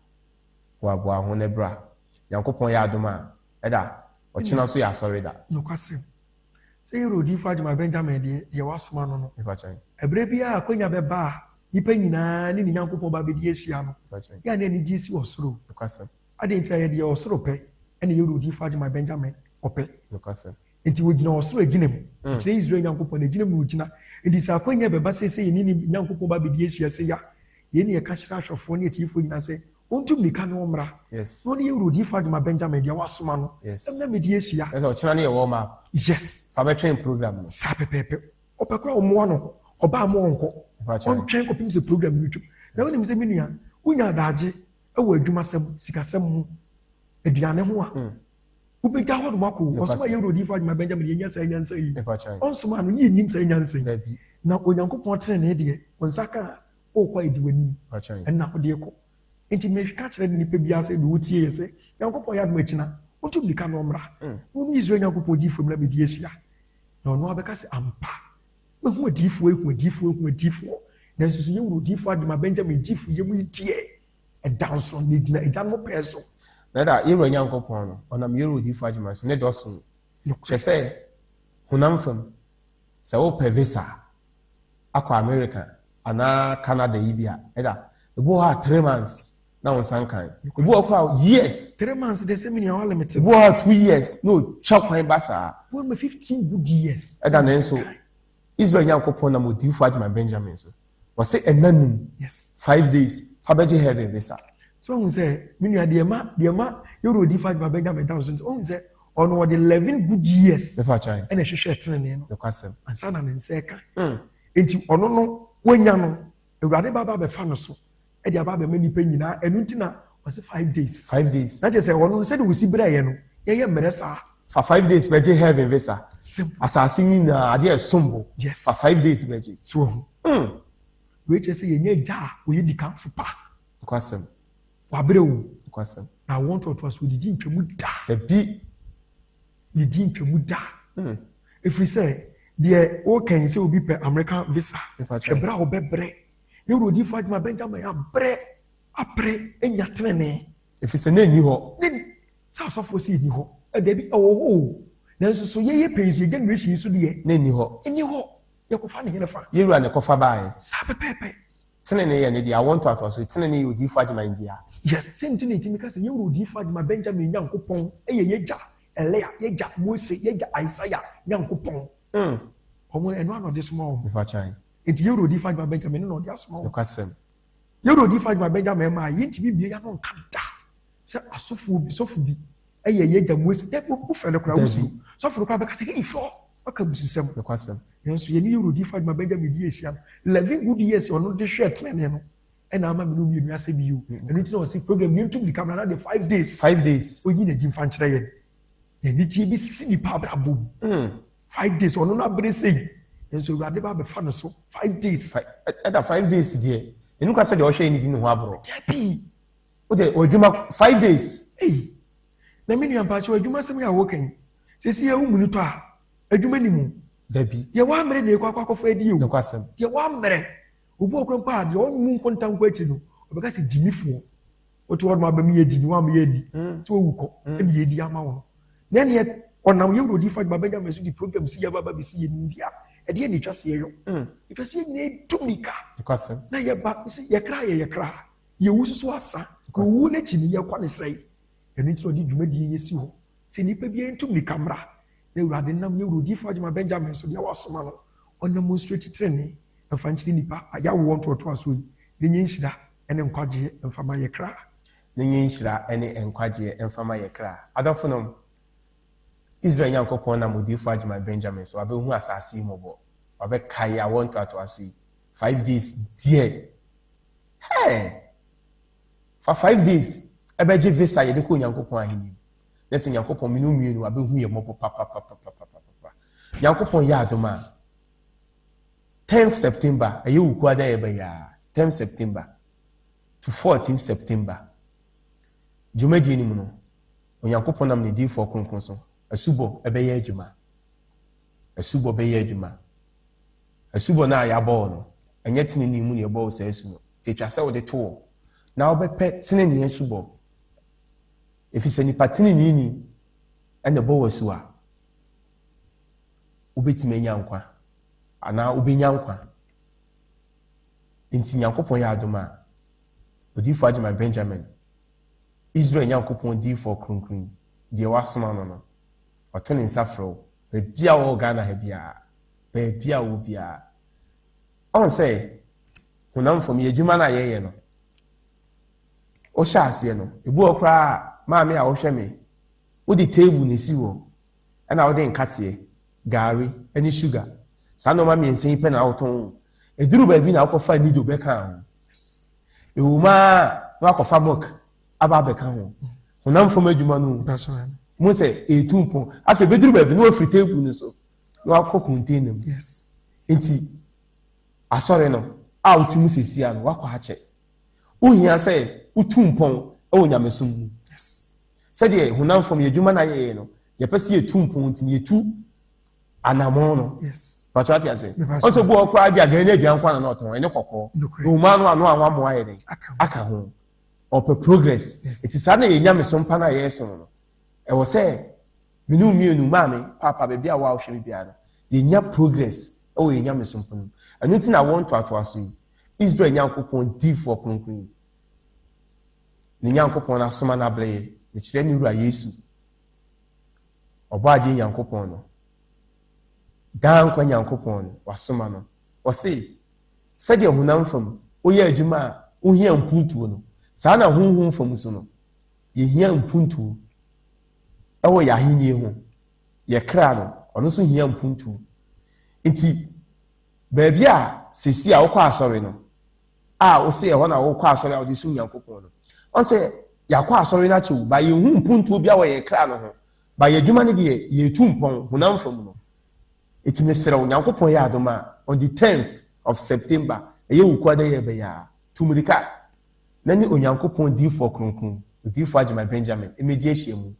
Boaboa wo ho na bra. Nyankopɔn yɛ adom a, ɛda ɔkyena nso yɛ asɔre da. Nokwasɛm, sɛ yɛwura odiyifo Agyemang Benjamin deɛ, deɛ wasoma no no, ɛberɛ biara a akwanya bɛba a nnipa nyinaa ne ne Nyankopɔn ba bɛdi ahyia no, yɛ a na anigyeɛ si ɔsoro. Adɛn nti a yɛ deɛ ɔsoro pɛ ɛna yɛwura odiyifo Agyemang Benjamin ɔpɛ? Enti wɔgyina ɔsoro agyina mu, ɛkyerɛ Israel Nyankopɔn n'agyina mu na ɔgyina. Enti sɛ akwanya bɛba sei sɛ yɛne ne Nyankopɔn ba bɛdi ahyia sei a, yei ne yɛka kyerɛ ahwɛfoɔ ne atiefoɔ nyinaa sɛ, Ɔntu mmirika na ɔmmra, na ɔne yɛn wura Odiyifoɔ Agyemang Benjamin, deɛ wɔasoma no, mmra mmɛdi ahyia. Ɛsɛ ɔkyena no yɛ warm up. Yes. Fa bɛtwɛn program no. Saa pɛpɛɛpɛ. Ɔpɛ koraa ɔmmoa no, ɔba a ma ɔnkɔ. Ɔntwɛn kɔpem sɛ program no retwam. Na wonim sɛ me nua, wonya adagye wɔ adwumasɛm, sikasɛm ho, aduane ho a, wobɛgya hɔ nom akɔ o. Ɔsoma yɛn wura Odiyifoɔ Agyemang Benjamin yɛnya saa nyansa yi. Ɔnsomaa no, ne yɛnnim saa nyansa yi. Na Onyankopɔn tenenee deɛ, wo nsa ka a, Wokɔ a edi w'anim ɛna wode kɔ. Nti meka kyerɛ nipa biara sɛ deɛ ɔtie yɛ sɛ Nyankopɔn yɛ adom akyina ɔntu mmirika na ɔmmra na ɔne Israel Nyankopɔn diyifoɔ mmra bɛdi ahyia. Na ɔno ara bɛka sɛ ampa mahu adiyifoɔ ahu adiyifoɔ ahu adiyifoɔ nanso so yɛwura odiyifoɔ Agyemang Benjamin diyifoɔ yɛ mu yi deɛ ɛda nso na ɛgyina agyanom pɛɛ so. Na da yɛwura Nyankopɔn no ɔnam yɛwura odiyifoɔ Agyemang so ne dɔ so hwɛ sɛ honam fam sɛ wopɛ visa akɔ America anaa Canada yi bi a, ɛda ebi wɔ hɔ a 3 months na wɔn nsa nkan. Ebi wɔ hɔ koraa years. 3 months de sɛ mi nua wale mi te. Ebi wɔ hɔ a 2 years na otwa kwan ba saa. Wɔn ma 15 good years. Ɛda ne nso Israel Nyankopɔn nam odiifo Agyemang Benjamin so. Wɔsɛ ɛna num. 5 days fa bɛgye heaven visa. So ohun sɛ mi nua deɛ ma yɛwura odiifo Agyemang Benjamin da so nso ohun sɛ ɔno ɔde 11 good years. Mefa kyan. Ɛna ɛhwehwɛ tenenee no. Nokwasɛm. Ansa na ne nsa ɛka. Nti ɔno no wanya no Awurade ba ba bɛfa no so ɛde aba abɛma nipa nyinaa. Ɛno nti na ɔsɛ 5 days. 5 days. Na kyerɛ sɛ ɔno sɛde wosi brɛ yɛ no yɛyɛ mmerɛ saa. Fa 5 days bɛgye heaven visa. Simple. Asase nyinaa adeɛ ɛsom bo. Fa 5 days bɛgye. So ɔho. Wei kyerɛ sɛ yɛnyɛ agya a ɔyɛ dikanfo pa. Nokwasɛm. Wabrɛ o. Nokwasɛm. Na wɔn toatoa so odidi ntwamu da. Dabi. Didi ntwamu da. Ɛfiri sɛ deɛ wɔka yi sɛ obi pɛ American visa. Hwɛ berɛ a wɔbɛbrɛ. Yɛwura odiifo Agyemang Benjamin abrɛ apere anya tenenee. Ɛfiri sɛ na ɛnni hɔ. Ne sɛ asɔfoɔ sɛ ɛnni hɔ. Dabi ɛwɔ hɔ o. Nanso so yɛyɛ pɛn so yɛ generation yi so deɛ. Na ɛnni hɔ. Ɛnni hɔ. Yɛkɔfa ne hene fa. Yɛwura ne kɔfa baeɛ. Saa pɛpɛɛpɛ. Tenenee yɛ ne deɛ awɔ ntoatoa so tenenee yɛ odiifo Agyemang dea. Yes, sɛ nti na ɛtumi ka sɛ yɛwura odiifo Agyemang Benjamin Nyankopɔn yɛ yɛgya Elia, yɛgya Mose, yɛgya Isaiah Nyankopɔn. Ɔmo ɛno ano ɔde soma wɔn. Mefa kyan. Nti yɛwura odiifo Agyemang Benjamin no na ɔde asoma wɔn. Nokwasɛm. Yɛwura odiifo Agyemang Benjamin maa yɛntumi bie yɛano nka da sɛ asɔfoɔ bi sɔfo bi ɛyɛ yɛgya Mose. Ɛ wofrɛ no koraa wosuro. Sɔfo no koraa bɛka sɛ hei frɔ waka bususɛm. Nokwasɛm. Nanso yɛne yɛwura odiifo Agyemang Benjamin di ahyia no 11 good years ɔno de hwɛ tenenee no ɛna ama me no mmienu asɛ bi o. Ɛno nti na ɔsi program yɛn tum mirika na de 5 days. 5 days. Oyi na gyi nfa nkyerɛ yɛn na anigye bi si nipa abrabɔ mu. 5 days ɔno n'abere sɛyi nso Awurade ba abɛfa no so 5 days. Ɛda 5 days deɛ ɛnu ka sɛ deɛ ɔhwɛ yɛ ne di ne ho aborɔ. Dabi. O de ɔdwuma 5 days. Eyi na mi nua mpakyɛw adwuma sɛm yɛ a wɔka yi sisi yɛ wumu nitɔ a adwuma ni mu. Dabi. Yɛ wɔ amere na ekɔ akɔ akɔfɔ adi o. Nokwasɛm. Yɛ wɔ amere obi wɔ kura mpo a deɛ ɔmu nkonta nko akyi no ɔbɛka sɛ gyimifoɔ wote hɔ nom abɛm yɛ di ni wɔn a yɛ di tí wɔwu kɔ ɛna yɛ di ama wɔn na ɛneɛ ɔnam yɛ wuro di fa adwuma Benjamin so di program si yɛ ba ba bɛsi yɛ nim di a ɛdeɛ na etwa se yɛ yɔ etwa se yɛ nyinaa edu mika na yɛ ba si yɛ kra yɛ yɛ kra yɛ wu soso asa owu n'akyi ni yɛ kɔ ne sɛe. Ɛno nti na ɔde dwumadie yɛ si hɔ sɛ nipa bi ntu mmirika mmra na Awurade nam yɛ wuro di fa adwuma Benjamin so deɛ wasoma no ɔnam nsuo titire mfa nkyerɛ nipa a yɛawoɔ ntoatoa so yi ne nye nhyira ne nkwagyeɛ mfa ma yɛ kra. Ne nye nhyira ne nkwagyeɛ mfa ma yɛ kra. Adɔfo nom, Israel Nyankopɔn nam odiifo Agyemang Benjamin so wabɛhu asase yi mmɔbɔ. Wabɛkae awɔ ntoatoa so yi. 5 days deɛ. Hey! Fa 5 days ɛbɛgye visa yɛde kɔ Onyankopɔn ahenni mu. Na sɛ Nyankopɔn mene mmienu abɛhu yɛ mmɔbɔ papapapapapa. Nyankopɔn yɛ adom a 10th September ɛyɛ Wukuada yɛ bɛyɛ a. 10 September to 14 September. Dwumadie no mu no, Onyankopɔn nam ne diyifoɔ kronkron so, asubɔ bɛyɛ adwuma. Asubɔ bɛyɛ adwuma. Asubɔ no a yɛabɔ wo no, ɛnyɛ tenenee mu na yɛbɔ wo saa asu no. Nti atwa sɛ wode to hɔ na wobɛpɛ tenenee asubɔ. Ɛfiri sɛ nipa teneneeni na ɛbɔ wo asu a, wobɛtumi anya nkwa anaa wobɛnya nkwa. Nti Nyankopɔn yɛ adom a, Odiyifoɔ Agyeman Benjamin, Israel Nyankopɔn diyifoɔ kronkron yi, deɛ wasoma no no, ɔto ne nsa frɛ wo, baabi a wɔwɔ Ghana ha biara, baabi a wɔwɔ biara. Ɔn sɛ, honam fam yɛ adwuma no a yɛyɛ no, wohyɛ aseɛ no, ebi wɔ koraa maame a wohwɛ me, wode table na esi hɔ, ɛna wode nkateɛ, gari, ne sugar. Saa nneɛma mmiɛnsa yi pɛ na wotɔn. Ɛduru baabi na wokɔfa nido bɛka ho. Ɛwɔ mu ara na wakɔfa milk aba abɛka ho. Honam fam adwuma no mu sɛ ɛretu mpɔn. Afei bɛduru baabi na wafiri table no so na wakɔ container mu. Nti asɔre no a wote mu sesia no wakɔ akyɛ. Wohia sɛ wotu mpɔn wɔ nyamesom mu. Sɛdeɛ honam fam yɛ adwuma no ayɛyɛ no, yɛpɛ sɛ yɛtu mpɔn nti yɛtu anamɔn no. Pàtó ate ase. Ɔsɛ bu ɔkora bi a gari ne aduan kwan na ɔtɔn ɛne kɔkɔɔ. Nhoma no ano anwa mo ayɛ den aka ho. Ɔpɛ progress. Eti saa na yɛ nyamesom pa na yɛresom no. Ɛwɔ sɛ mene mmienu maame paapa baabi a wɔahwɛ me biara no yɛnya progress ɛwɔ yɛ nyamesom pa no mu. Ɛno nti na wɔn ntoatoaso yi Israel Nyankopɔn diifoɔ kronkron yi ne Nyankopɔn asoma no abrɛ yɛ mekyerɛ ne wura Yesu Ɔbɔadeɛ Nyankopɔn no, daa nkwa Nyankopɔn no, wasoma no. Ɔse, sɛdeɛ honam fam woyɛ adwuma a wohia mpuntuo no, saa na honhom fam nso no, yɛhia mpuntuo ɛwɔ yɛn ahennie ho. Yɛ kra no, ɔno nso hia mpuntuo. Nti, baabi a sɛsi a wokɔ asɔre no, a wose ɛhɔ na wokɔ asɔre a wode som Nyankopɔn no, ɔn sɛ yɛakɔ asɔre no akyɛ o, ba yɛnhu mpuntuo bia wɔ yɛn kra no ho, ba yɛn adwuma no deɛ yɛretu mpɔn honam fam no. Eti mesrɛ wo, Nyankopɔn yɛ adom a, on the 10th of September, ɛyɛ Wukuada yi a ɛbɛyɛ a, tu mmirika na ne Onyankopɔn diyifoɔ kronkron, Odiyifoɔ Agyemang Benjamin, mmɛdi ahyiamu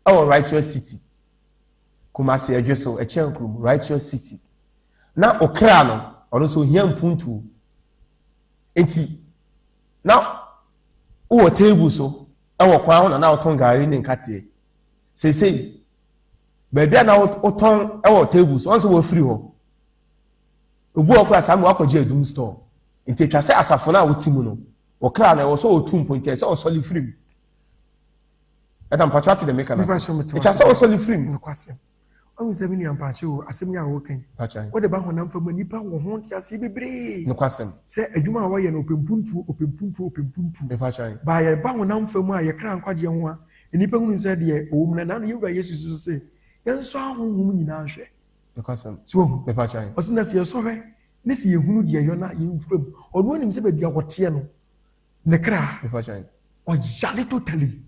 ɛwɔ Righteous City, Kumasi Ɛdweso, Ɛkyɛn kurom, Righteous City. Na okra no, ɔno nso ohia mpuntuo. Nti, na wowɔ table so wɔ kwan ho na na wotɔn gari ne nkateɛ. Seesei, baabi a na wotɔn wɔ table so, ɔn sɛ wɔafiri hɔ. Obu wɔ koraa saa ma wakɔgye adum store. Nti atwa sɛ asafo no a wote mu no, wɔkra no ɛwɔ sɛ ɔtu mpo nti ɛsɛ ɔsɔle firi mu. Ɛda mpakyɛ ate dɛ meka no ase. Atwa sɛ ɔsɔle firi mu. Wahu sɛ me nua mpaakye o, asɛm yi a woreka yi, wode ba honam fam a, nnipa wɔ ho nteaseɛ bebree. Nokwasɛm. Sɛ adwuma a wɔyɛ no, ɔpɛ mpuntuo, ɔpɛ mpuntuo, ɔpɛ mpuntuo. Ba yɛba honam fam a, yɛkra nkwagyeɛ ho a, nnipa hunu sɛ deɛ ɔwɔ mu no, na yɛn Wura Yesu nso se, yɛnsɔ ahonhom nyinaa nhwɛ. Nokwasɛm. So wahu? Ɔse na sɛ yɛsɔ hwɛ, ne sɛ yɛhunu deɛ ɛyɔ no a, yɛmfura mu. Ɔno anim sɛ baabi a wɔteɛ no, ne kra, ɔyare totally.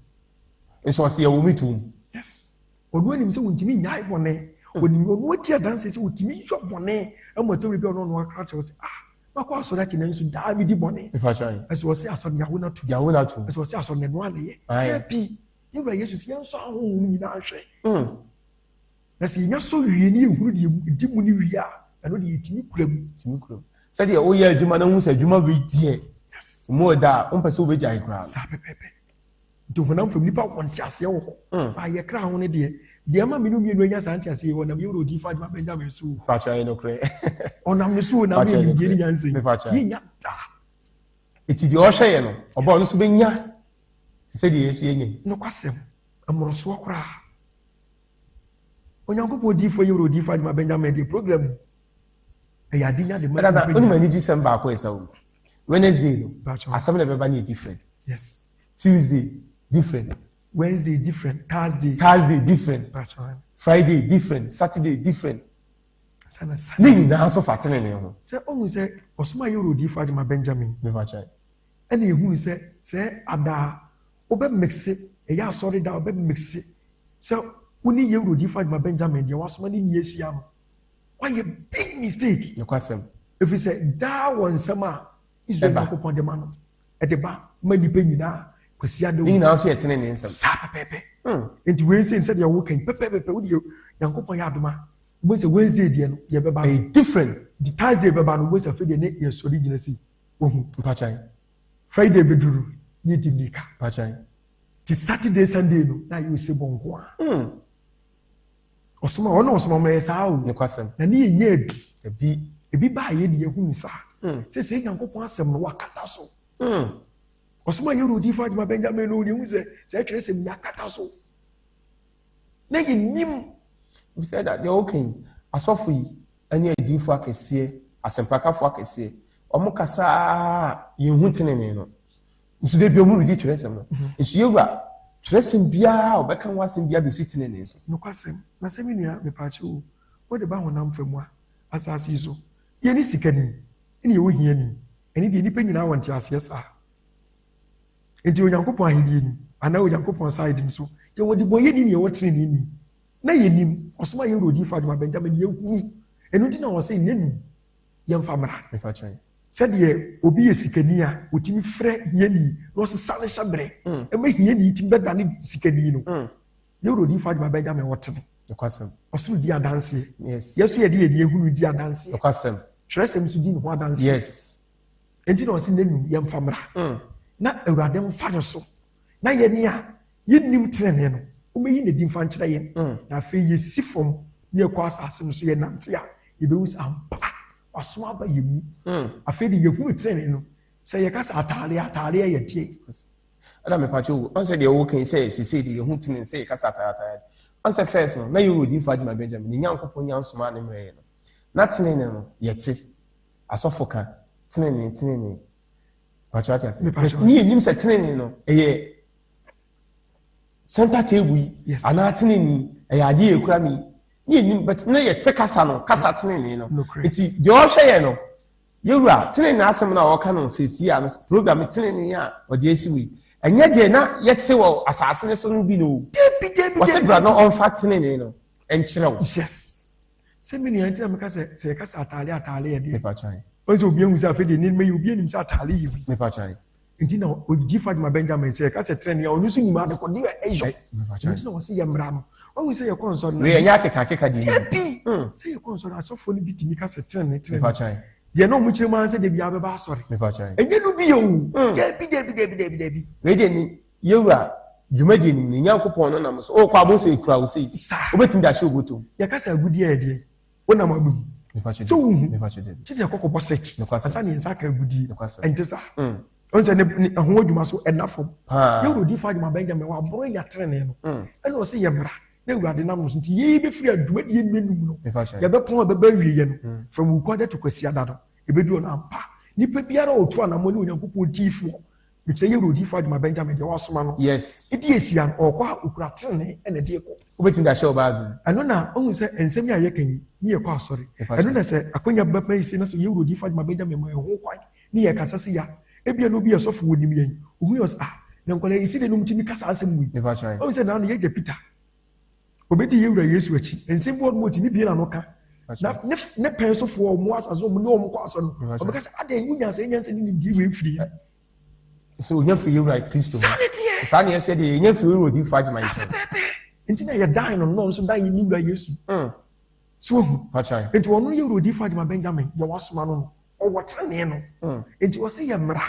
Nso ɔse yɛwɔ me tuom. Yes. Ɔno anim sɛ ɔntumi nnyae bɔne. Ɔnim ɔno adi adanseɛ sɛ ɔtumi yɔ bɔne ama ɛtɔ baabi a ɔno ɔno akra kyerɛ sɛ ah makɔ asɔre akyi nanso daa medi bɔne. Ɛsɛ ɔsɛ asɔre yawo no atum. Yawo no atum. Ɛsɛ ɔsɛ asɔre no ɛno anayɛ. Dabi ne wura Yesu sɛ yɛnsɔ ahonhom nyinaa nhwɛ. Na sɛ yɛnya sɔ wie ne yɛhunu deɛ ɛdi mu no wie a ɛno deɛ yɛtumi kura mu. Tumi kura mu. Sɛdeɛ woyɛ adwuma na wohu sɛ adwuma wei deɛ mu ɔda a wompɛ sɛ wobɛgyae koraa. Saa pɛpɛpɛ. Nti honam fam nipa wɔ nteaseɛ wɔ hɔ. Mm. Ba yɛ kra ho no deɛ, deɛ ɛma mene mmienu anya saa nteaseɛ yi, ɔnam yɛwura odiifo Adwuma Benjamin so. Pakyɛ yɛ nokorɛ. Ɔnam ne so o, na ama yɛ nimdeɛ ne nyansa yi. Yɛnya da. Eti deɛ ɔhwɛ yɛ no, ɔba ɔno nso bɛnya te sɛ deɛ yɛn nso yɛnya yi. Nokwasɛm, mmorosoɔ koraa. Onyankopɔn odiifo yɛwura odiifo Adwuma Benjamin deɛ program yi, ɛyɛ ade nya de ma. Ɛdada, wonim anigyesɛm baako ɛsɛ wo. Wednesday no, asɛm na ɛbɛba no yɛ different. Yes. Tuesday different. Wednesday different. Thursday. Thursday different. Friday different. Saturday different. Ne nyinaa nso fa tenenee ho. Sɛ ɔhu sɛ ɔsoma yɛ odiifo Agyema Benjamin. Ɛna ehunu sɛ sɛ adaa wobɛ mixe ɛyɛ asɔre da wobɛ mixe sɛ wo ne yɛ odiifo Agyema Benjamin deɛ wasoma ne ni ahyia no wayɛ big mistake. Nokwasɛm. Ɛfiri sɛ daa wɔ nsɛm a. Israel Nyankopɔn de ma no, ɛde ba ma nnipa nyinaa Kwasiada o. Ne nyinaa nso yɛ tenenee nsɛm. Saa pɛpɛɛpɛ. Nti wei nsɛ sɛdeɛ woka yi pɛpɛɛpɛ wo deɛ Nyankopɔn yɛ adom a wobɛhu sɛ Wednesday deɛ no deɛ bɛba no. Ɛyɛ different. Nti Thursday bɛba no wobɛhu sɛ afei deɛ ne yɛsɔre gyina sei. Wahu. Mpakyan. Friday bɛduru no ne yɛdi mmirika. Mpakyan. Nti Saturday Sunday no na ayɛ osebɔ nko ara. Ɔsoma ɔno ɔsoma ma yɛ saa o. Nokwasɛm. Na ne yɛ nyaa bi. Ebi. Ebi baa yɛ de yɛhunu saa. Sɛ sɛ Nyankopɔn asɛm no wakata so. Ɔsoma yɛ odiifo adwuma Benjamin no yɛhu sɛ sɛ ɛtwerɛ sɛm yɛakata so. Na yɛnim. Sɛ da deɛ ɔka yi asɔfo yi ɛne adiifo akɛseɛ asɛmpakafo akɛseɛ wɔn kasa yɛnhu tenenee no. Nso da bi ɔmo redi twerɛsɛm no. Nso yɛwura twerɛsɛm biara a ɔbɛka ho asɛm biara bɛsi tenenee so. Nokwasɛm, na sɛ me nua, mepaakyɛw o, wode ba honam fam a, asase yi so, yɛne sikani, ɛne yɛwɔ hiani, ɛne deɛ nnipa nyinaa wɔ nteaseɛ saa. Enti Onyankopɔn ahennie ni, anaa Onyankopɔn side no so, yɛwɔ debɔnyɛni ne yɛwɔ teneneeni. Na yɛnim, ɔsoma yɛn wura odiyifoɔ Adwuma Benjamin, yɛhunu. Ɛno nti na ɔse nnanum yɛmfa mmra. Sɛdeɛ obi yɛ sikani a, ɔtumi frɛ hiani na ɔsesa ne hyɛberɛ ma hiani tumi bɛdane sikani no. Yɛwura Odiyifoɔ Agyemang Benjamin ɔtene. Ɔsoro di adanseɛ. Yɛn nso yɛde yɛn ani ahunu di adanseɛ. Twerɛsɛm nso di ne ho adanseɛ. Enti na ɔse n'anum yɛmfa mmra na Awurade mfa no so na yɛne a yɛnnim tenenee no, ɔmmɛyi n'adi mfa nkyerɛ yɛn. Na afei yɛsi fam na yɛkɔ asase no so yɛnante a, yɛbɛhu sɛ ampa waso aba yɛn mu. Afei de yɛhunu tenenee no. Sɛ yɛka sɛ ataadeɛ, ataadeɛ yɛ deɛ. Ɛna mepakyɛ wo, ɔn sɛ deɛ woka yi sɛ sesei de yɛhu tenenee sɛ yɛka sɛ ataadeɛ ataadeɛ. Ɔn sɛ first no, na yɛwɔ odiyifoɔ Agyemang Benjamin, ne Nyankopɔn nya nsomaa ne mmerɛ yɛ no. Na tenenee no, yɛte. Asɔfo ka, tenenee, tenenee. Pakyɛ wate ase. Ne yɛnim sɛ tenenee no, ɛyɛ center table yi, anaa tenenee, ɛyɛ adeɛ yɛ kura mi. Ne yɛnim, but na yɛte kasa no, kasa tenenee no. Nti deɛ ɔhwɛ yɛ no, yɛwura tenenee asɛm no a ɔka no sɛsi a no, program tenenee a ɔde asi wei. Ɛnyɛ deɛ na yɛte wɔ asase no so no bi no. Wɔsɛ bra na ɔmfa tenenee no nkyerɛ wo. Yes. Sɛ me nua nti na meka sɛ sɛ yɛka sɛ ataale ataale yɛ deɛ. Wɔn sɛ obi ehu sɛ afei deɛ nneɛma yi obi anim sɛ ataale yɛ bi. Nti na ogyi Fatima Benjamin sɛ yɛka sɛ trɛni a ɔno nso nim adekode a ɛyɔ. Nti na wɔsi yɛ mmara no. Wɔn sɛ yɛkɔ nsɔre na. Wei ɛnyɛ akeka akeka deɛ. Dabi sɛ yɛkɔ nsɔre asɔfoɔ no bi tumi ka sɛ trɛni trɛni. Deɛ na wɔn kyerɛ mu ara sɛ debi abɛba asɔre. Ɛnyɛ no bi yɛ o. Dabi dabi dabi dabi dabi. Wei deɛ ni yɛwura dwumadie no mu ne Nyankopɔn no nam so ɔkɔ abɔ sɛ ekura wo sei wobɛtumi de ahyɛ obotom. Yɛka sɛ agudeɛ yɛ deɛ wonam abɛhu sɛ wohu kye sɛ kɔkɔbɔ search ansa ne nsa aka agudie ɛnte saa ɔn sɛ ne ɛho adwuma so ɛna fam yɛwura odiifo adwuma Benjamin waboro anya tenenee no ɛna ɔsɛ yɛ mmara na awurade nam no so nti yɛyi bɛfiri adwumadie nnanum no yɛbɛpɔn a bɛbɛ awieɛ no from Wukuada to Kwasiada no ɛbɛduru no ampa nipa biara a ɔtu anammɔ ne Onyankopɔn diifoɔ Mekyerɛ yɛwura odiyifoɔ Adwuma Benjamin deɛ wasoma no. Yes. Edi asia no, ɔrekɔ a okura tenenee na ɛde rekɔ. Wobɛtumi de ahyɛ wo baage mu. Ɛno na wohu sɛ nsɛm yi a yɛka yi ne yɛkɔ asɔre. Ɛno na sɛ akwanya bɛma yi se na sɛ yɛwura odiyifoɔ Adwuma Benjamin ma yɛn ho kwan ne yɛkasa sei a, ebia na obi yɛ sɔfo onim yɛn, ohu yɛn ɔse ah, na nkwadaa yi si dɛn na wɔtumi ka saa asɛm wei. Wohu sɛ naano yɛagya Peter, Obedi yɛn Wura Yesu akyi. Nsɛm bi wɔ hɔ nom a otumi bue n'ano ka. Na ne ne pɛn sofoɔ a wɔn asase wɔn ne wɔn kɔ asɔre no, wɔbɛka sɛ adɛn wonya sɛ nyansa ne nimdeɛ wei mfiri he? Sɛ onya firi yɛn Wura Kristo mu. Saa ne teɛ. Saa ne yɛsɛ deɛ yɛnya firi Wura Odiyifoɔ Agyemang Saa nkyɛn. pɛpɛɛpɛ. Nti na yɛdan no no nso dan yɛn ne Wura Yesu. So wahu? Nti ɔno yɛ Wura Odiyifoɔ Agyemang Benjamin deɛ wasoma no no, ɔwɔ tenenee no. Nti ɔse yɛmmra.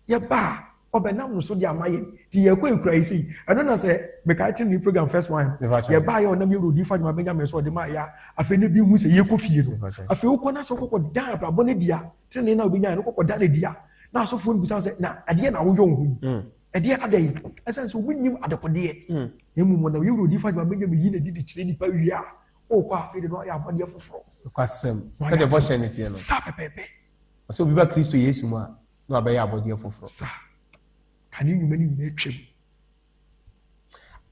Yɛba a, ɔbɛnam no so de ama yɛn. Nti yɛkɔ ekura yi sei. Ɛno na sɛ mekae tenenee program first one no. Yɛbaa yɛ ɔnam yɛwura odiifo Agyemang Benjamin so ɔde maa yɛ a, afei na ebi hu sɛ yɛkɔ fie no. Afei wokɔ na sɛ wokɔkɔ dan abrabɔ no adi a, tenenee no a wobɛnya no wokɔkɔ da no adi a, na asɔfoɔ no bisa sɛ, na ɛdeɛ na woyɛ wo ho yi? Ɛdeɛ adɛn? Ɛsiane sɛ wɔnnim adekodeɛ. Na mmom ɔnam yɛwura odiifo Agyemang Benjamin yi n'adi de kyerɛ nnipa wie a, wokɔ a afei de na wayɛ abɔdeɛ foforɔ. Nokwasɛm, sɛdeɛ bɔhyɛ no teɛ no. Saa pɛpɛɛpɛ. Ɔsɛ obi ba Kristo Yesu mu a, na wabɛyɛ abɔdeɛ foforɔ. Sa, kane nnwuma no nyinaa twam.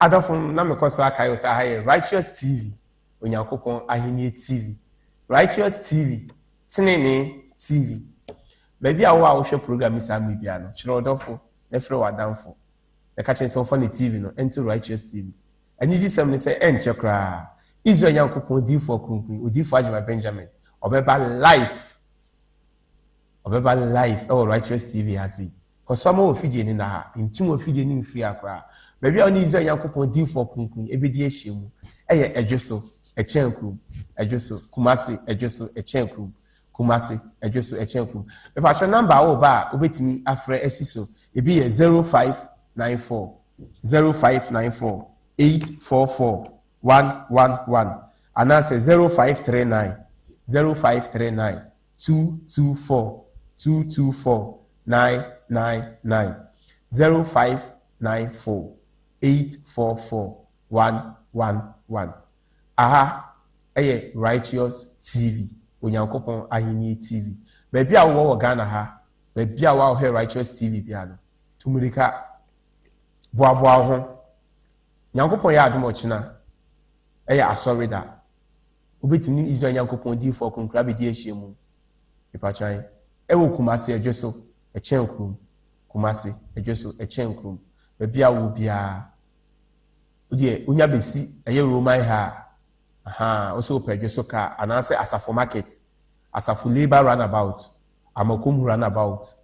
Adɔfo, na mekɔ so akae wo sɛ aha yɛ Righteous TV, Onyankopɔn Ahenni TV. Righteous TV, Tenenee TV. Baabi a wowɔ a wohwɛ program yi saa mmere biara no, twerɛ ɔdɔfo na frɛ w'adamfo na ka kyerɛ no sɛ ɔmfa ne TV no nto Righteous TV. Anigyesɛm ne sɛ ɛnkyɛ koraa, Israel Nyankopɔn diyifoɔ kronkron, Odiyifoɔ Agyemang Benjamin, ɔbɛba live. Ɔbɛba live ɛwɔ Righteous TV ha sei. Kɔ so ma wɔ fidie no nna ha. Nkyim wɔ fidie no mfiri ha koraa. Baabi a wo ne Israel Nyankopɔn diyifoɔ kronkron yi ɛbɛdi ahyia mu ɛyɛ Ɛdwe so, Ɛkyɛn kurom. Ɛdwe so, Kumasi, Ɛdwe so, Ɛkyɛn kurom. Kumasi, Ɛdwe so, Ɛkyɛn kurom. Mepakyɛ number a woba a wobɛtumi afrɛ asi so. Ebi yɛ 0594 0594 844 111 anaasɛ 0539 0539 224 224 999 0594 844 111. Aha yɛ Righteous TV, Onyankopɔn Ahenni TV. Baabi a wowɔ wɔ Ghana ha, baabi a woahwɛ Righteous TV biara no, tu mmirika, boaboa wo ho. Nyankopɔn yɛ adom ɔkyena ɛyɛ asɔre da. Wobɛtumi ne Israel Nyankopɔn diyifoɔ kronkron abɛdi ahyiamu. Mepatwan, ɛwɔ Kumasi Ɛdwe so, ɛkyɛn kurom. Kumasi, Ɛdwe so, ɛkyɛn kurom. Baabi a wowɔ biara, wodeɛ wonya bɛsi ɛyɛ Roman ha a, ahaa, wo sɛ wopɛ Ɛdwe so kaa, anaasɛ Asafo Market, Asafo Labour Runabout, Amakom Runabout,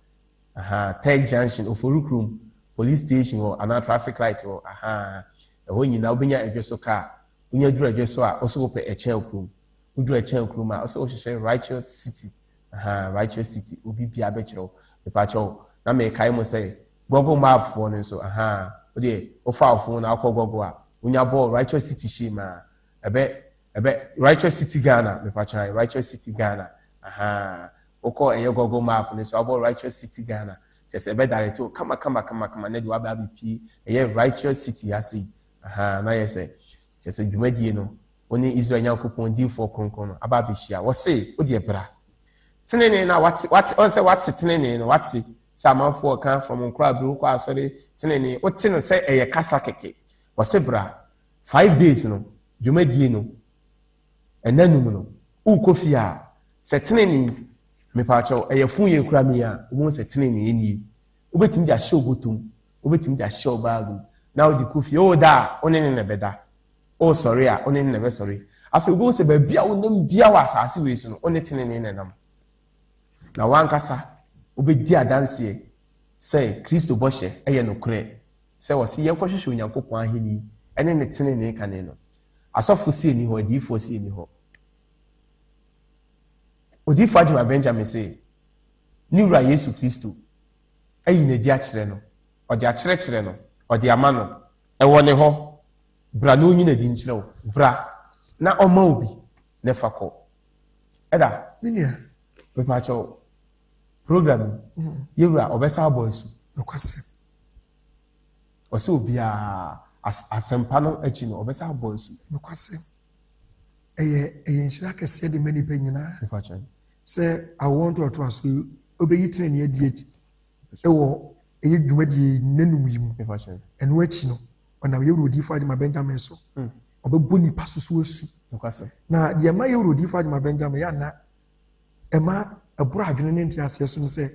ahaa, Third Junction, Ofori Kurom, Police Station hɔ, anaa Traffic Light hɔ, ahaa, ɛhɔ nyinaa wobɛnya Ɛdwe so kaa. Wonya duru Ɛdwe so a, wo sɛ wopɛ Ɛkyɛn kurom. Woduru Ɛkyɛn kurom a, wo sɛ wohwehwɛ Righteous City, ahaa, Righteous City, obi biara bɛkyerɛ wo. Mepakyɛw, na mekae mo sɛ, Google Map foɔ no nso, ahaa, wodeɛ wofa wo phone na wokɔ Google a, wonya bɔɔ Righteous City hyɛ mu a, ɛbɛ, ɛbɛ, Righteous City Ghana, mepakyɛw, Righteous City Ghana, ahaa, wokɔ ɛyɛ Google Map no so a, wobɔ Righteous City Ghana, kyerɛ sɛ ɛbɛ direct wo kama kama kama kama na de waba abɛpie ɛyɛ Righteous City ase yi, ahaa, na yɛ sɛ, kyerɛ sɛ dwumadie no, wo ne Israel Nyankopɔn diyifoɔ kronkron no aba abɛhyia. Wɔse, wo deɛ bra. Tenenee no a wate, wate, ɔn sɛ wate tenenee no, wate sɛ amanfoɔ ka from nkora abiri wokɔ asɔre tenenee, wote no sɛ ɛyɛ kasa kɛkɛ. Wɔse bra. 5 days no, dwumadie no, ɛna num no, wokɔ fie a, sɛ tenenee, mepaakyɛw, ɛyɛ fon yɛ kura mi a, wobɛhu sɛ tenenee nie. Wobɛtumi de ahyɛ wo bɔtɔm, wobɛtumi de ahyɛ wo baage mu, na wode kɔ fie. Woda a, wo ne ne na ɛbɛda. Wosɔre a, wo ne ne na ɛbɛsɔre. Afei wobɛhu sɛ baabi a wonam bia wɔ asase wei so no, wo ne tenenee na ɛnam. Na wankasa wobɛdi adanseɛ sɛ Kristo bɔhyɛ yɛ nokorɛ, sɛ wɔse yɛnkɔhwehwɛ Onyankopɔn ahenni ne ne tenenee kane no. Asɔfo si ani hɔ, adiyifoɔ si ani hɔ. Odiyifoɔ Agyemang Benjamin se, ne wura Yesu Kristo ayi n'adi akyerɛ no, ɔde akyerɛkyerɛ no, ɔde ama no, ɛwɔ ne hɔ. Bra na ɔnyi n'adi nkyerɛ wo. Bra na ɔma wo bi na fa kɔ. Ɛda, Me nua. mepaakyɛw, program yi, yɛwura ɔbɛsa abɔ asu. Nokwasɛm. Ɔsɛ obiara asɛmpa no akyi no, ɔbɛsa abɔ asu. Nokwasɛm. Ɛyɛ nhyira kɛseɛ de ma nipa nyinaa. Mepaakyɛw. Sɛ awoɔ ntoatoaso yi, wobɛyi tenenee adi akyi ɛwɔ ɛyɛ dwumadie nnanum yi mu. Mepaakyɛw. Ɛno akyi no, ɔnam yɛwura odiyifoɔ Agyemang Benjamin so. Ɔbɛbɔ nipa so so asu. Nokwasɛm. Na deɛ ɛma yɛwura odiyifoɔ Agyemang Benjamin yɛ ana ɛma ɛboro adwene ne nteaseɛ so no sɛ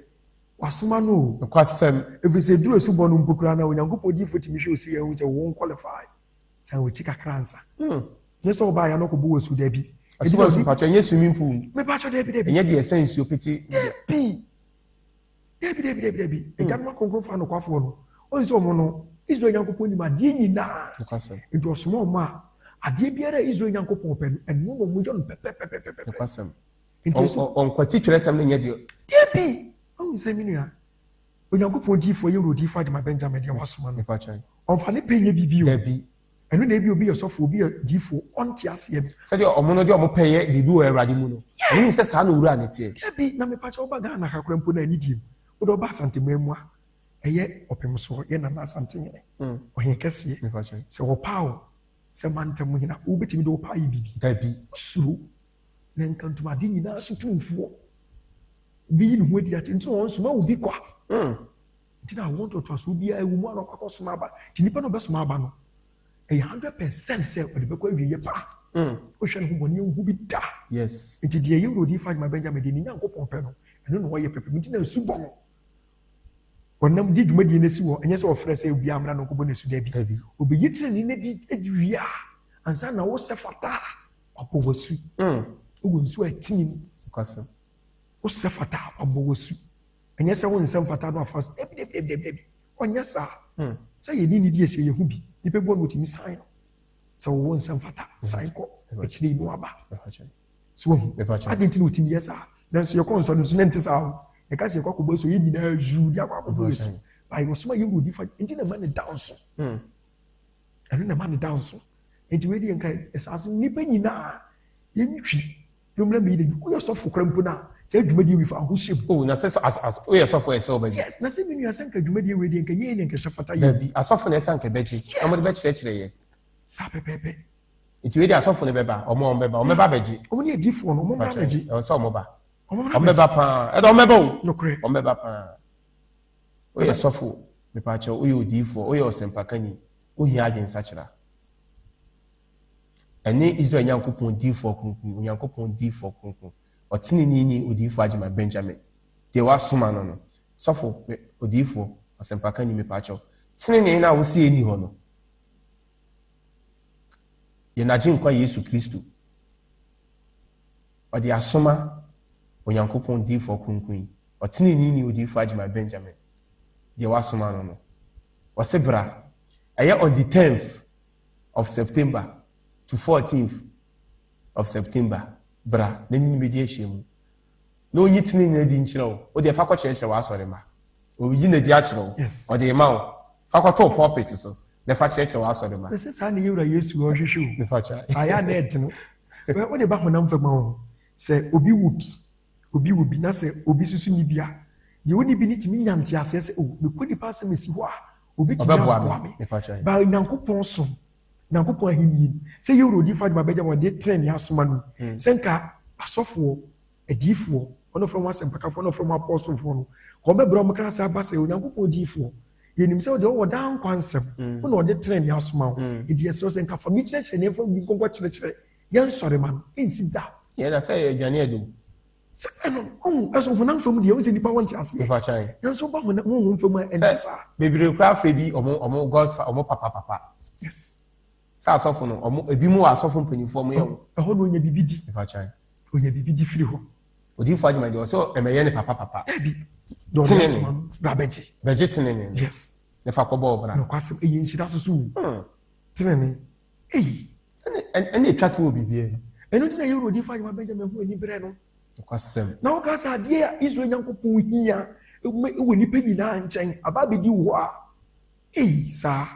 wasoma no o. Nokwasɛm. Ɛfiri sɛ duru asubɔ no mpo koraa na Onyankopɔn odiyifoɔ tumi hwɛ osi yɛn ho sɛ wɔn qualify. San wɔkyi kakra ansa. Nyɛ sɛ ɔbaa yɛ no kɔbɔ wɔ asu dabi. Asubɔ nso mpakyɛ ɛnyɛ swimming pool. Mepakyɛ dabi dabi. Ɛnyɛ deɛ ɛsɛ nsuo pete. Dabi. Dabi dabi dabi dabi. Agyanom akronkron fa nokwafoɔ no. Ɔn sɛ ɔmo no Israel Nyankopɔn nim adeɛ nyinaa. Nokwasɛm. Nti ɔsoma ɔmo a adeɛ biara a Israel Nyankopɔn pɛ no ɛno na ɔmo yɛ no pɛpɛpɛpɛpɛ. Nokwasɛm. Nti nso Ɔnkwati twerɛsɛm no nyɛ deɛ. Dabi. Ɔn sɛ me nua Onyankopɔn diifoɔ yɛ wura odiifoɔ Agyemang Benjamin deɛ wasoma no. Mepakyɛ. Ɔmfa ne pɛ nyɛ biribi o. Dabi. Ɛno na ebi obi yɛ sɔfo obi yɛ diifoɔ ɔnte aseɛ no. Sɛdeɛ ɔmo no deɛ ɔmo pɛ yɛ biribi wɔ Awurade mu no. Ɔmo nim sɛ saa na owura ne teɛ. Dabi na mepakyɛ woba Ghana kakra mpo na ani die mu. Wode ɔba Asanteman mu a ɛyɛ ɔpem soɔ yɛ Nana Asantehene. Ɔhene kɛseɛ. Mepakyɛ. Sɛ wɔpaa wo sɛ mantam hene a wobɛtumi de wo paa yɛ biribi. Dabi. Suro na nkantom ade nyinaa so tumfoɔ. Obi yi ne ho adi akyerɛ nti na wɔn soma obi kwa. Nti na wɔn ntoatoasoɔ biara ewu mu a na ɔkɔ soma aba. Nti nipa na ɔbɛsoma aba no ɛyɛ 100% sɛ ɔde bɛkɔ awie pa. Wohwɛ ne ho bɔne ehu bi da. Yes. Nti deɛ yɛwura odiyifoɔ Agyemang Benjamin deɛ ne Nyankopɔn pɛ no ɛno na ɔyɛ pɛpɛ. Nti na nsu bɔ no. Ɔnam di dwumadie no si hɔ ɛnyɛ sɛ ɔfrɛ sɛ obiara mmra na ɔnkɔbɔ n'asu dabi. Dabi. Obeyi tenenee no adi adi wie a ansa na wosɛ fata a wabɔ w'asu. Wɔ nsuo a ɛtene mu. Nokwasɛm. Wosɛ fata a, wabɔ wo asu. Ɛnyɛ sɛ wo nsɛ mfata no afa so. Dabi, dabi, dabi, dabi. Ɔnyɛ saa. Sɛ yɛne ne di ahyia yɛhu bi. Nipa bi wɔ no wɔtumi san no. Sɛ wo nsɛ mfata, san kɔ. Akyire yi na waba. So wahu. Adɛn nti na ɔtumi yɛ saa? Nanso yɛkɔ nsɔre nso na ɛnte saa o. Yɛka sɛ yɛkɔ akɔbɔ asu, yɛn nyinaa yuu de akɔ akɔbɔ asu. Bae ɔsoma yɛn wɔ nifa nti na ɛma ne da nso. Ɛno na ɛma ne da nso. Nti wei deɛ nka ɛsaase nnipa nyinaa yɛntwi na ɔmmra mmɛyi n'adwuma. Woyɛ sɔfo kora mpo no a, saa dwumadie wei fa ho hyɛ mu. Oh, na sɛ as as woyɛ sɔfo ɛsɛ wobɛgye. Yes, na sɛ me nua sɛ nka dwumadie wei deɛ nka nyɛ yɛ na nka ɛsɛ fata yɛ. Dabi, asɔfo na ɛsɛ anka ɛbɛgye. Yes. Na wɔde bɛkyerɛkyerɛ yɛ. Saa pɛpɛɛpɛ. Nti wei deɛ asɔfo no bɛba, wɔn a wɔn bɛba, wɔn bɛba abɛgye. Wɔn ne adiifoɔ no, wɔn mmra abɛgye. Ɛwɔ sɛ wɔn ba. Wɔn mmra Wɔn bɛba paa. Ɛdɛ wɔn bɛba o. Nokorɛ. Wɔn bɛba paa. Woyɛ sɔfo, mepaakyɛw, woyɛ odiifoɔ, woyɛ ɔsɛmpakani, wohia adwensakyera. Ɛne Israel Nyankopɔn diifoɔ kronkron, Onyankopɔn diifoɔ kronkron, ɔteneneeni odiifoɔ Agyeman Benjamin, deɛ wasoma no no. Sɔfo, me, odiifoɔ, ɔsɛmpakani, mepaakyɛw, tenenee no a wose ɛnni hɔ no, yɛn Agyenkwa Yesu Kristo, ɔde asoma Onyankopɔn diifoɔ kronkron yi, ɔteneneeni odiifoɔ Agyeman Benjamin, deɛ wasoma no no. Ɔse bra, ɛyɛ on the 10th of September to 14th of September, bra na nyini bɛdi ahyia mu. Na ɔnyi tenenee adi nkyerɛ wo, wo deɛ fa kɔkyerɛkyerɛ w'asɔre mma. Ɔyi n'adi akyerɛ wo, ɔde rema wo, fa kɔto wo pulpit so na fa kyerɛkyerɛ w'asɔre mma. Na sɛ saa na yɛwura Yesu ɔhwehwɛ o. Mefa kyerɛ. Ayɛ a na ɛdene. Wode ba honam fam a, sɛ obi wɔ bi, obi wɔ bi na sɛ obi soso ni bi a, deɛ ɔni bi no tumi nya nteaseɛ sɛ, o, mekɔ nipa asɛm asi hɔ a, obi tumi aboa me. Ba Nyankopɔn som, Nyankopɔn ahenni no, sɛ yɛwura odi fa adwuma bɛgya wɔde tenenee asoma no, sɛ nka asɔfoɔ, adiyifoɔ, wɔn a wɔfrɛ wɔn asɛmpakafoɔ, wɔn a wɔfrɛ wɔn apɔstolfoɔ no, wɔn bɛbrɛ wɔn kra ase aba sɛ Onyankopɔn diyifoɔ. Yɛnim sɛ deɛ ɔwɔ daa nkwa nsɛm, wo na ɔde tenenee asoma wo. Enti yɛsrɛ sɛ nka fa bi kyerɛkyerɛ na yɛmfa bi nkɔnkɔ kyerɛkyerɛ yɛn nsɔrema no, ɛnsi da. Yɛn na sɛ yɛ aduane ɛdɛ o. Sɛ ɛno, ɔhu, ɛso honam fam deɛ, ɔhu sɛ nipa wɔ nte aseɛ. Nipa kyɛn. Nanso ɔba honam, honhom fam a, ɛnte saa. Bebree koraa afɛ bi ɔmo, ɔmo God, ɔmo papa papa. Yes. Sɛ asɔfo no, ɔmo, ebi mu wɔ asɔfo mpanyinfoɔ ɔmo yɛ wɔn. Ɛhɔ na onya biribi di. Nipa kyɛn. Onya biribi di firi hɔ. Odiifo Agyeman deɛ ɔsɛ ɛmɛyɛ ne papa papa. Dabi. Deɛ ɔde asoma no, bra bɛgye. Bɛgye tenene. Yes. Ne fa kɔbɔ ɔbra. Nokwasɛm, ɛyɛ nhyira soso o. Tenene. Eyi. Ɛne ɛtwa to wɔ biribiara mu. Ɛno nti na yɛwura odiifo Agyeman Benjamin ho ani berɛ no. Nokwasɛm. Na woka sɛ adeɛ a Israel Nyankopɔn hia wɔ nnipa nyinaa nkyɛn aba abɛdi wo hɔ a, ei, saa.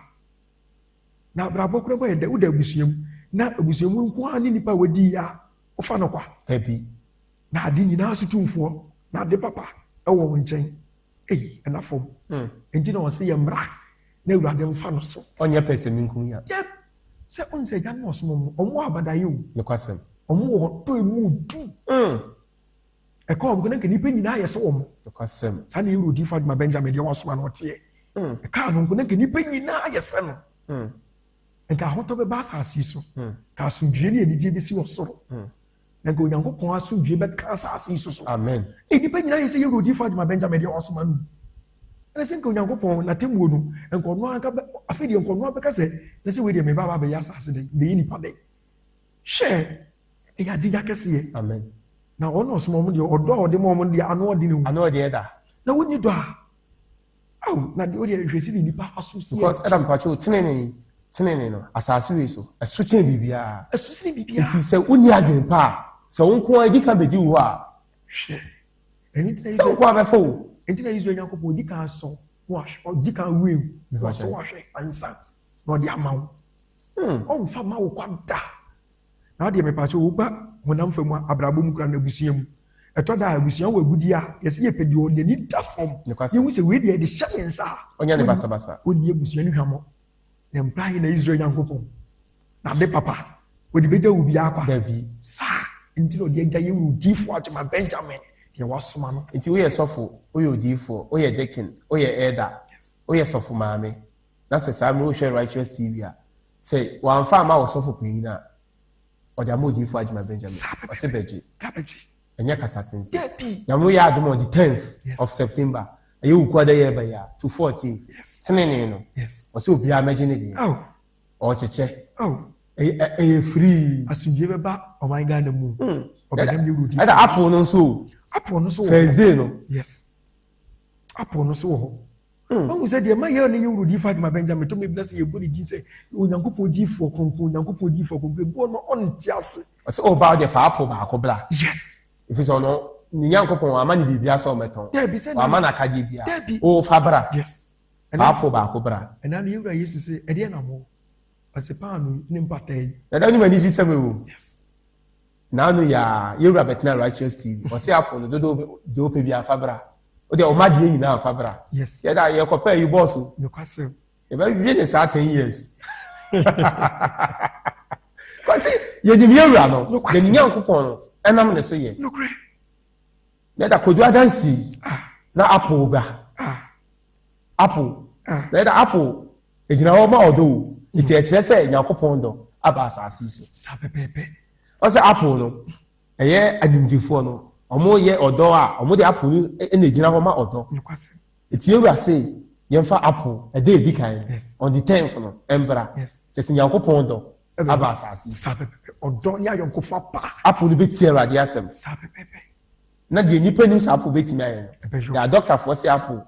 Na abrabɔ koraa mpo ayɛ dɛ, woda abusua mu, na abusua mu nko ara ne nnipa a wɔadi yie a, wofa no kwa. Dabi. Na ade nyinaa so tumfoɔ, na ade papa wɔ wo nkyɛn. Ei, ɛna fam. Enti na ɔse yɛ mmra na Awurade mfa no so. Ɔnyɛ pɛsɛmenkominya. Yep. Sɛ ɔn sɛ agya no ɔsom ɔmo, ɔmo wɔ abadaeɛ o. Nokwasɛm. Ɔmo wɔ ɔdɔ emu du. Ɛka wɔn ko na nka nnipa nyinaa yɛ sɛ wɔn. Nokwasɛm. Saa na yɛwura odiifo Adwuma Benjamin deɛ wasoma no ɔteɛ. Ɛkaa no nko na nka nnipa nyinaa yɛ sɛ no. Nka ahotɔ bɛba asase yi so. Nka asomdwoeɛ ne anigyeɛ bɛsi wɔ soro. Na nka Onyankopɔn asomdwoeɛ bɛka asase yi so so. Amen. Nnipa nyinaa yɛ sɛ yɛwura odiifo Adwuma Benjamin deɛ wasoma no. Ɛna sɛ nka Onyankopɔn n'atemmuo no, nka ɔno anka bɛ, afei deɛ nka ɔno abɛka sɛ, na sɛ wei deɛ meba aba abɛyɛ asase dɛn, bɛyɛ nipa dɛn. Hwɛ, ɛyɛ adenya kɛseɛ. Amen. Na wɔn a ɔsoma wɔn deɛ, ɔdɔ a ɔde ma wɔn deɛ, ano ɔden o. Ano ɔden ɛda. Na wonni dɔ a, aw, na deɛ ɔdeɛ hwɛ si de nipa aso si. Because ɛda mpakyɛ o, tenene, tenene no, asase wei so, ɛso kyɛn biribiara. Ɛso sene biribiara. Nti sɛ wonni adwene pa a, sɛ wo nko ara edi kan bedi wo hɔ a, Hwɛ. Ɛno nti na sɛ wo nko ara bɛfa o. Nti na Israel Nyankopɔn odi kan sɔ, ɔdi kan wei, ɔsɔ wahwɛ ansa na ɔde ama wo. Ɔmfa ma wo kwa da. Na adeɛ mepa kyɛ woba honam fam abrabɔ mu kura na abusua mu. Ɛtɔ da a abusua wɔ agudi a yɛsɛ yɛpɛ deɛ ɔnani da fam. Yɛhu sɛ wei deɛ yɛde hyɛ ne nsa a. Ɔnyɛ ne basabasa. Ɔnni abusua no hwammɔ. Na mpra yi na Israel Nyankopɔn. Na ade papa ɔde bɛgya wo biara kwa. Dabi. Saa nti na ɔde agya yɛn wura odiyifoɔ Agyema Benjamin deɛ wasoma no. Nti woyɛ sɔfo, woyɛ odiyifoɔ, woyɛ deacon, woyɛ elder, woyɛ sɔfo maame, na sɛ saa mmerɛ wohwɛ Righteous TV a, sɛ wamfa amma wo sɔfo panyin a, ɔde ama odiyifoɔ Agyema Benjamin. Ɔse bɛgye. Ɛnyɛ kasa tenten. Nyame woyɛ adom on the 10th of September, ɛyɛ Wukuada yɛ ɛbɛyɛ a, to 14th. Tenenee no, ɔse obiara mɛgye ne deɛ. Ɔrekyekyɛ. Ɛyɛ free. Asomdwie bɛba ɔman Ghana mu. Ɔbɛnam yɛ wuro di. Ɛda apple no nso o. Apple no nso wɔ hɔ. First day no. Yes. Apple no nso wɔ hɔ. Wahu sɛ deɛ ma yɛ ne yɛ wuro di Fatima Benjamin to mi bi na sɛ yɛbɔ ne din sɛ Onyankopɔn diifoɔ kronkron, Onyankopɔn diifoɔ kronkron, ebi wɔ no ɔnte ase. Ɔsɛ ɔba ɔde fa apple baako bra. Yes. Efi sɛ ɔno ne Nyankopɔn wama ne biribi asɛ ɔmɛtɔn. Dabi sɛ wama no akadeɛ bia. Dabi. O fa bra. Yes. Fa apple baako bra. Ɛna no yɛwura Yesu sɛ ɛdeɛ na mo ɔsɛ paano ne mpataa yi. Dada no m'ani gye sɛ mewɔ. Yes. Naanu yaa yɛwura bɛtena Righteous TV. Ɔsɛ apple no dodo deɛ wopɛ bi afa bra. Wode ɔma deɛ nyinaa afa bra. Yes. Yɛda yɛkɔpɛ yi bɔɔso. Nokwasɛm. Yɛbɛwe ne saa 10 years. Kɔsi yɛnim yɛwura no. Yɛnim Nyankopɔn no ɛnam ne so yɛ. Nokorɛ. Yɛda kodwo adansi na apple ba. Apple. Na yɛda apple egyina hɔ ma ɔdɔ o. Nti ɛkyerɛ sɛ Nyankopɔn dɔ aba asase yi so. Saa pɛpɛɛpɛ. Ɔsɛ apple no ɛyɛ animdifoɔ no ɔmo yɛ ɔdɔ a ɔmo de apple no ɛna egyina hɔ ma ɔdɔ. Nokwasɛm. Eti ewura se yɛmfa apple ɛda edi kan on the 10th no ɛmbra. Kyerɛ sɛ Nyankopɔn dɔ aba asase yi so. Saa pɛpɛɛpɛ. Ɔdɔ ne ayɔnkofa pa. Apple no bɛtie Awurade asɛm. Saa pɛpɛɛpɛ. Na deɛ nipa nim sɛ apple bɛtumi ayɛ no. Ɛbɛyɔ. Deɛ adɔktafoɔ sɛ apple.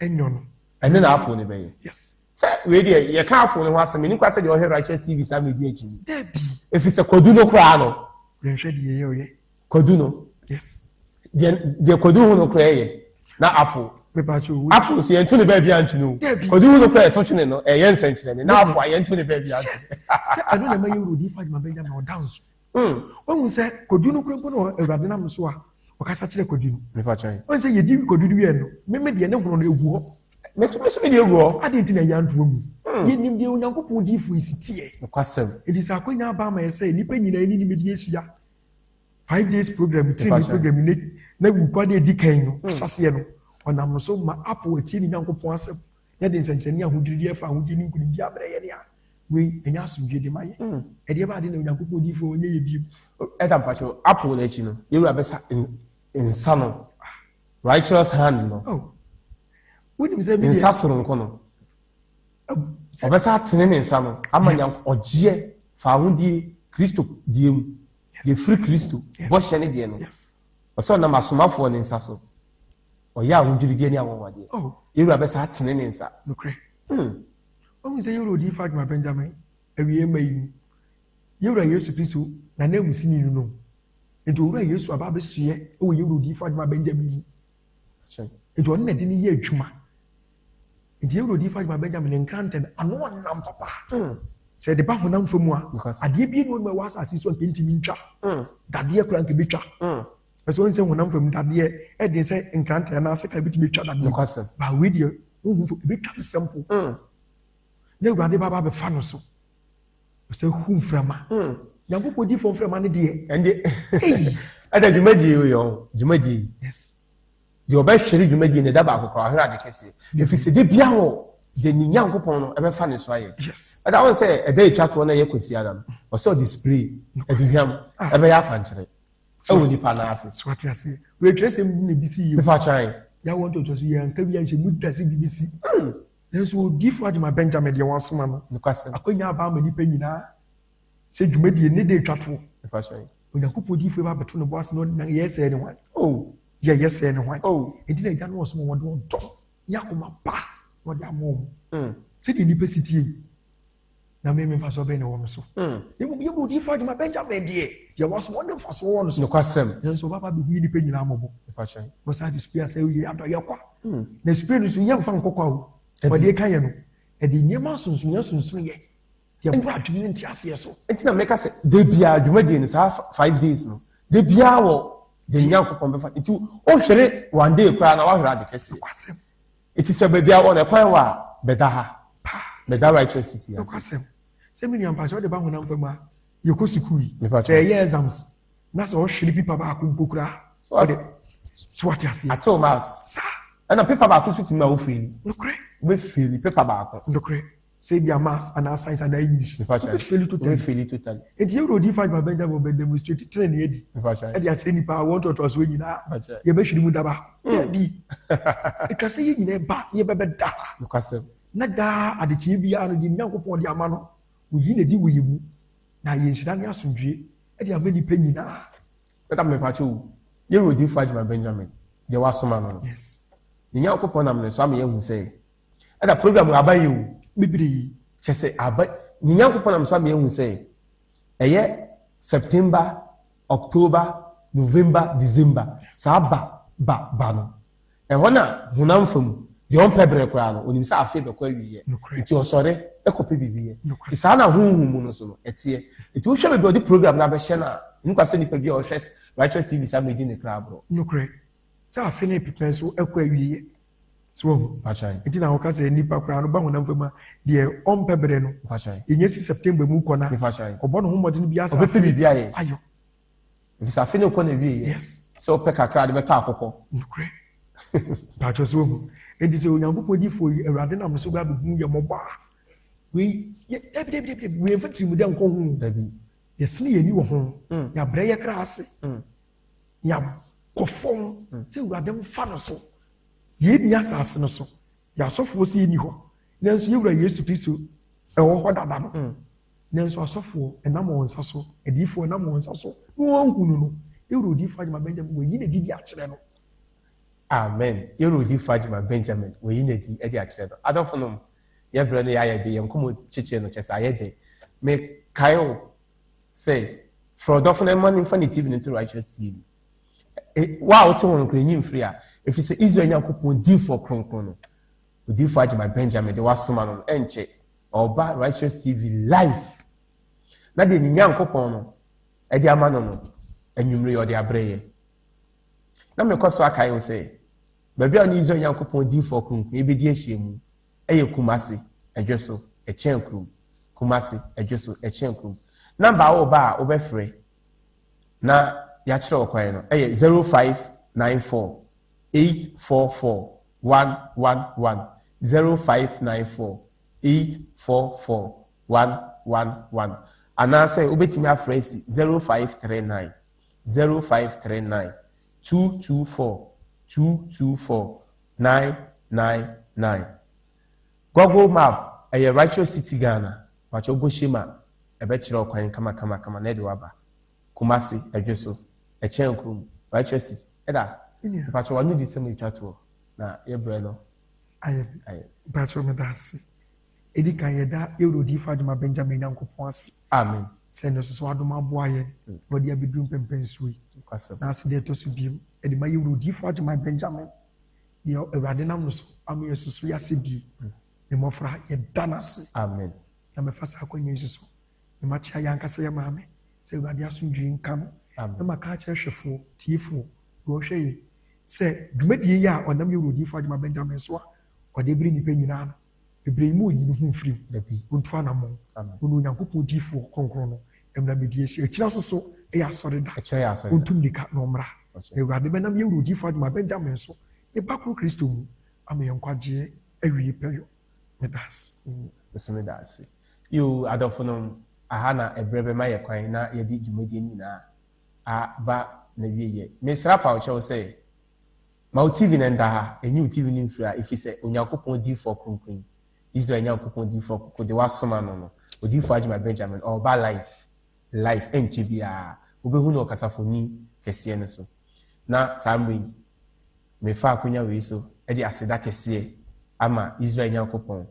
Ɛnyɔ no. Ɛne na apple no bɛyɛ. Yes. Sɛ wei deɛ yɛka apple no ho asɛm ɛni kwa sɛ deɛ ɔhwɛ Righteous TV saa medi akyi yi. Dabi. Ɛfiri sɛ kwadu no koraa no. Yɛnhwɛ deɛ yɛyɛ ɔyɛ. Kwadu no. Yes. Deɛ kwadu ho no koraa yɛ na apple. Mepakyɛ owu. Apple so yɛnto ne baabi antwene o. Dabi. Kwadu ho no koraa yɛto twene no ɛyɛ nsɛnkyerɛnne na apple a yɛnto ne baabi antwene. Yes. Sɛ ɛno na ɛma yɛwura odi Fatima Benjamin ɔda nso. Wahu sɛ kwadu no kura mpo na Awurade nam so a ɔkasa kyerɛ kwadu no. Mepakyɛ. Wahu sɛ yɛdi kwadu no wie no, meme deɛ ne hono no egu hɔ. Me nso me deɛ egu hɔ. Adɛn nti na ɛyɛ anto agu? Yɛnim deɛ Onyankopɔn diifoɔ yi si teɛ. Nokwasɛm. Enti sɛ akwanya aba ama yɛ sɛ nnipa nyinaa ne nimdeɛ ahyia 5 days program, training program ne na wukwa de edi kan no ahyɛseɛ no, ɔnam so ma apple atie ne Nyankopɔn asɛm na de nsɛnkyerɛnne ahodwirideɛ fa ahodie ne nkonimdie abrɛ yɛn a, wei ɛnyɛ asomdwe de ma yɛ. Ɛdeɛ ba ade na Onyankopɔn diifoɔ ɔnyɛ yɛ bio. Ɛda mpakyɛw apple n'akyi no yɛwura bɛsa nsa no righteous hand no. Oh. Wonim sɛ nsa soronko no. Ɔbɛsa atene ne nsa no ama nyanko ɔgyeɛ fa ahodie Kristo deɛ mu. Yɛfiri Kristo bɔhyɛ ne deɛ no. Ɔsɛ ɔnam asomafoɔ ne nsa so. Ɔyɛ ahodwirideɛ ne anwanwadeɛ. Yɛwura bɛsa atene ne nsa. Nokorɛ. Ɔhu sɛ yɛwura odi Fatima Benjamin awie ma yi mu. Yɛwura Yesu Kristo na na emusini no no. Nti owura Yesu aba abɛsoɛ wɔ yɛwura odi Fatima Benjamin mu. Nti ɔno na ɛde ne yɛ adwuma. Nti yɛwura odi Fatima Benjamin ne nkrantɛ no ano ɔnam papa. Sɛ ɛde ba honam fam a, adeɛ bi enu ɛwɔ asase so a nka ntumi ntwa. Dadeɛ koraa nka ebetwa. Ɛsɛ wɔn sɛ honam fam dadeɛ ɛden sɛ nkrantɛ anaasɛ ka ebetumi atwa dadeɛ. Ba wei deɛ honhom fam ebetwa no simple. Na Awurade ba ba abɛfa no so. Ɔsɛ hu mframa. Nyankopɔn di fam mframa ne deɛ. Ɛnde ɛda dwumadie yi yɛ dwumadie yi. Yes. Deɛ ɔbɛhwere dwumadie no ɛda baako koraa ɔhwere ade kɛseɛ. Ɛfiri sɛ de bia wɔ deɛ ne Nyankopɔn no ɛbɛfa ne so ayɛ. Yes. Ɛda wɔn sɛ ɛda etwa toɔ na ɛyɛ Kwasiada no ɔsɛ ɔde spray aduhwam ɛbɛyɛ akwankyerɛ ɛwɔ nipa n'ase. So ate aseɛ. Wei twerɛ sɛm bi na ebi si yie. Mepa kyan. Yàwɔ ntɔtɔ so yɛn nka bi anhyɛ mu da sɛ bi si. Nanso odiifo Agyemang Benjamin deɛ wɔasoma no. Nokwasɛm. Akwanya aba ama nipa nyinaa sɛ dwumadie ne de etwa toɔ. Mepa kyan. Onyankopɔn diifo ba abɛto ne bo ase na ɔde yɛ sɛɛ ne hwan. Oh. Yɛ yɛ sɛɛ ne hwan. Oh. Enti na agya no ɔsoma wɔde ɔdɔ ne akoma pa na ɔde ama wɔn. Sɛdeɛ nipa si tie yi na mmemme mfasoɔ bɛn na ɛwɔ me so. Mmom yɛ odiifo Agyemang Benjamin deɛ deɛ wasoma ɔde mfasoɔ wɔ no so. Nokwasɛm. Nanso ɔba ba bɛhu nipa nyinaa mmɔbɔ. Mepa kyan. Wɔsan de spray asɛ yɛ adɔyɛ kwa. Na spray no so yɛmfa nkɔkɔ o. Wɔde ka yɛ no ɛde nneɛma nsonsonoeɛ nsonsonoeɛ yɛboro adwene ne nteaseɛ so. Nti na meka sɛ de biara dwumadie no saa 5 days no de biara wɔ de Nyankopɔn bɛfa nti wohwere one day koraa na woahwere ade kɛseɛ. Nokwasɛm. Nti sɛ baabi a wɔ no ɛkwan wɔ a bɛda ha. Bɛda Righteous City ase. Nokwasɛm. Sɛ me nua mpakyɛ wode ba honam fam a yɛkɔ sukuu yi. Mepa Sɛ ɛyɛ exams na sɛ ɔhwere pipa baako mpo koraa ɔde so wate aseɛ. Atew maths. Saa. Ɛna paper baako so tumi ma wo fail. Nokorɛ. Wobɛ fail paper baako. Nokorɛ. Sɛ ebi a maths anaa science anaa English. Mepa kyɛw. Wobɛ fail totally. Wobɛ fail totally. Nti yɛwura odi Fatima Benjamin ɔbɛ demonstrate tene ne adi. Mepa kyɛw. Ɛde akyerɛ nipa a wɔn toatoasoɔ nyinaa. Mepa kyɛw. Yɛbɛhwere mu da baako. Dabi. Etwa sɛ yɛn nyinaa ba na yɛbɛbɛ da ha. Nokwasɛm. Na daa adekyeɛ biara no deɛ Nyankopɔn de ama no, oyi na di wɔ yɛn mu. Na ayɛ nhyira ne asomdwie de ama nnipa nyinaa. Dada mepakyɛ o, yɛwura odiyifoɔ Agyemang Benjamin, deɛ wasoma no no. Yes. Ne Nyankopɔn nam ne so ama yɛahu sɛ, ɛda program aba yɛ o. Bebree. Kyɛ sɛ aba, ne Nyankopɔn nam so ama yɛahu sɛ, ɛyɛ September, October, November, December, saa ba, ba, ba no. Ɛhɔ na honam fam, deɛ ɔmpɛ berɛ koraa no, ɔnim sɛ afe bɛkɔ awieɛ. Nti ɔsɔre kɔpɛ biribi yɛ. Nti saa na honhom mu no so no, ɛteɛ. Nti wohwɛ baabi a ɔde program no abɛhyɛ no a, ɛni kwa sɛ nipa bi a ɔhwɛ Righteous TV saa mɛdi ne kra aborɔ. Nokorɛ, sɛ afe no repepɛn so kɔ awieɛ. So wahu? Nti na wɔka sɛ nipa koraa no ba honam fam a, deɛ ɔmpɛ berɛ no, yɛnya si September mu kɔ no a, ɔbɔ ne ho mmɔden biara sɛ afe no ayɔ. Efisɛ afe no rekɔ n'awieeɛ. Yes. Sɛ wopɛ kakra a, de bɛtɔ akokɔ. Nokorɛ. Mpakyɛ sɛ wahu. Enti sɛ Onyankopɔn difoɔ yi, Awurade nam ne so bɛ abɛhu yɛ mmɔbɔ a, wei, yɛ, dabi, dabi, dabi, dabi, wei mfa tirimudɛ nkɔ ho. Dabi. Yɛsene yɛn ani wɔ ho. Yɛabrɛ yɛ kra ase. Yɛakɔ fam sɛ Awurade mfa no so. Yɛnni asase no so. Yɛ asɔfoɔ sɛ yɛnni hɔ. Nanso yɛ Wura Yesu Kristo ɛwɔ hɔ dada no. Nanso asɔfoɔ ɛnam wɔn nsa so, adiyifoɔ ɛnam wɔn nsa so, na wɔahunu no. Yɛwura Odiyifoɔ Agyemang Benjamin, wɔayi n'adi de akyerɛ no. Amen. Yɛwura Odiyifoɔ Agyemang Benjamin, wɔayi n'adi de akyerɛ no. Adɔfonom, yɛ berɛ no yɛ ayɛ de, yɛn nkɔmmɔ kyekyere no kyɛ sɛ ayɛ de. Mekae wo sɛ, frɛ ɔdɔfo no ma no mfa ne TV no nto Righteous TV. E, wo a wote ho no koraa nyi mfiri a, ɛfiri sɛ Israel Nyankopɔn diyifoɔ kronkron no, Odiyifoɔ Agyemang Benjamin de wasoma no no, ɛnkyɛ ɔreba Righteous TV live. Na deɛ ne Nyankopɔn no ɛde ama no no, anwummere yi ɔde abrɛ yɛ. Na mekɔ so akae wo sɛ, baabi a ɔne Israel Nyankopɔn diyifoɔ kronkron yi bɛdi ahyiamu ɛyɛ Kumasi, Ɛdweso, Ɛkyɛn kurom. Kumasi, Ɛdweso, Ɛkyɛn kurom. Namba a woba a wobɛfrɛ na yɛakyerɛ wo kwan no ɛyɛ 0594 844 111, 0594 844 111, anaasɛ wobɛtumi afrɛ asi 0539 0539 224 224 999. Google Map ɛyɛ Righteous City Ghana, pakyɛ wobɔ hyem a ɛbɛkyerɛ wo kwan kamakamakama na ɛde wo aba Kumasi, Ɛdweso, Ɛkyɛn kurom, Righteous City. Ɛda, mpakyɛ w'ano di sɛ metwa toɔ na yɛbrɛ no Ayɛ bi. ayɛ. Mpakyɛ meda ase. Edi kan yɛda yɛwura Odiyifoɔ Agyemang Benjamin Nyankopɔn ase. Amen. Sɛ ne nso so adom aboa yɛn na ɔde abɛduru mpɛmpɛnsoɔ yi. Nokwasɛm. Na ase deɛ ɛtɔ so biom ɛde ma yɛwura Odiyifoɔ Agyemang Benjamin deɛ Awurade nam no so ama yɛasusu yɛ ase bie. Ne mmɔfra yɛda no ase. Amen. Na mɛfa saa akwannya yi nso so na makyea yɛn ankasa yɛn maame sɛ Awurade asomdwoe nka no. Na maka akyerɛ hwɛfoɔ, tiefoɔ, deɛ ɔhwɛ yɛn sɛ dwumadie yi a ɔnam yɛn wura Odiyifoɔ Agyemang Benjamin so a ɔde brɛ nnipa nyinaa no, bebree yi mu ɔnyi ne ho mfiri mu. Ɔntu anammɔn. Ɔne Onyankopɔn diyifoɔ kronkron no mmra mmɛdi ahyia. Akyire nso so yɛ asɔre da. Ɔntu mmirika na ɔmmra. Na Awurade bɛnam yɛn wura Odiyifoɔ Agyemang Benjamin so, ne ba koro Kristo mu, ama yɛn nkwagyeɛ awie pɛyɔ. Meda ase. Nso meda ase. Yoo, adɔfonom, aha na ɛberɛ bɛma yɛ kwan na yɛde dwumadie no nyinaa aba n'awieɛ. Mesrɛ apaw kyɛw sɛ, ma wo TV no nda ha, nyi wo TV no mfiri ha, ɛfiri sɛ Onyankopɔn diyifoɔ kronkron yi, Israel Nyankopɔn diyifoɔ kronkron, deɛ wasoma no no, Odiyifoɔ Agyemang Benjamin, ɔreba live, live, ɛnkyɛ biara, wobɛhu no ɔkasafoni kɛseɛ no so. Na saa mmerɛ yi, mefa akonya wei so de aseda kɛseɛ ama Israel Nyankopɔn,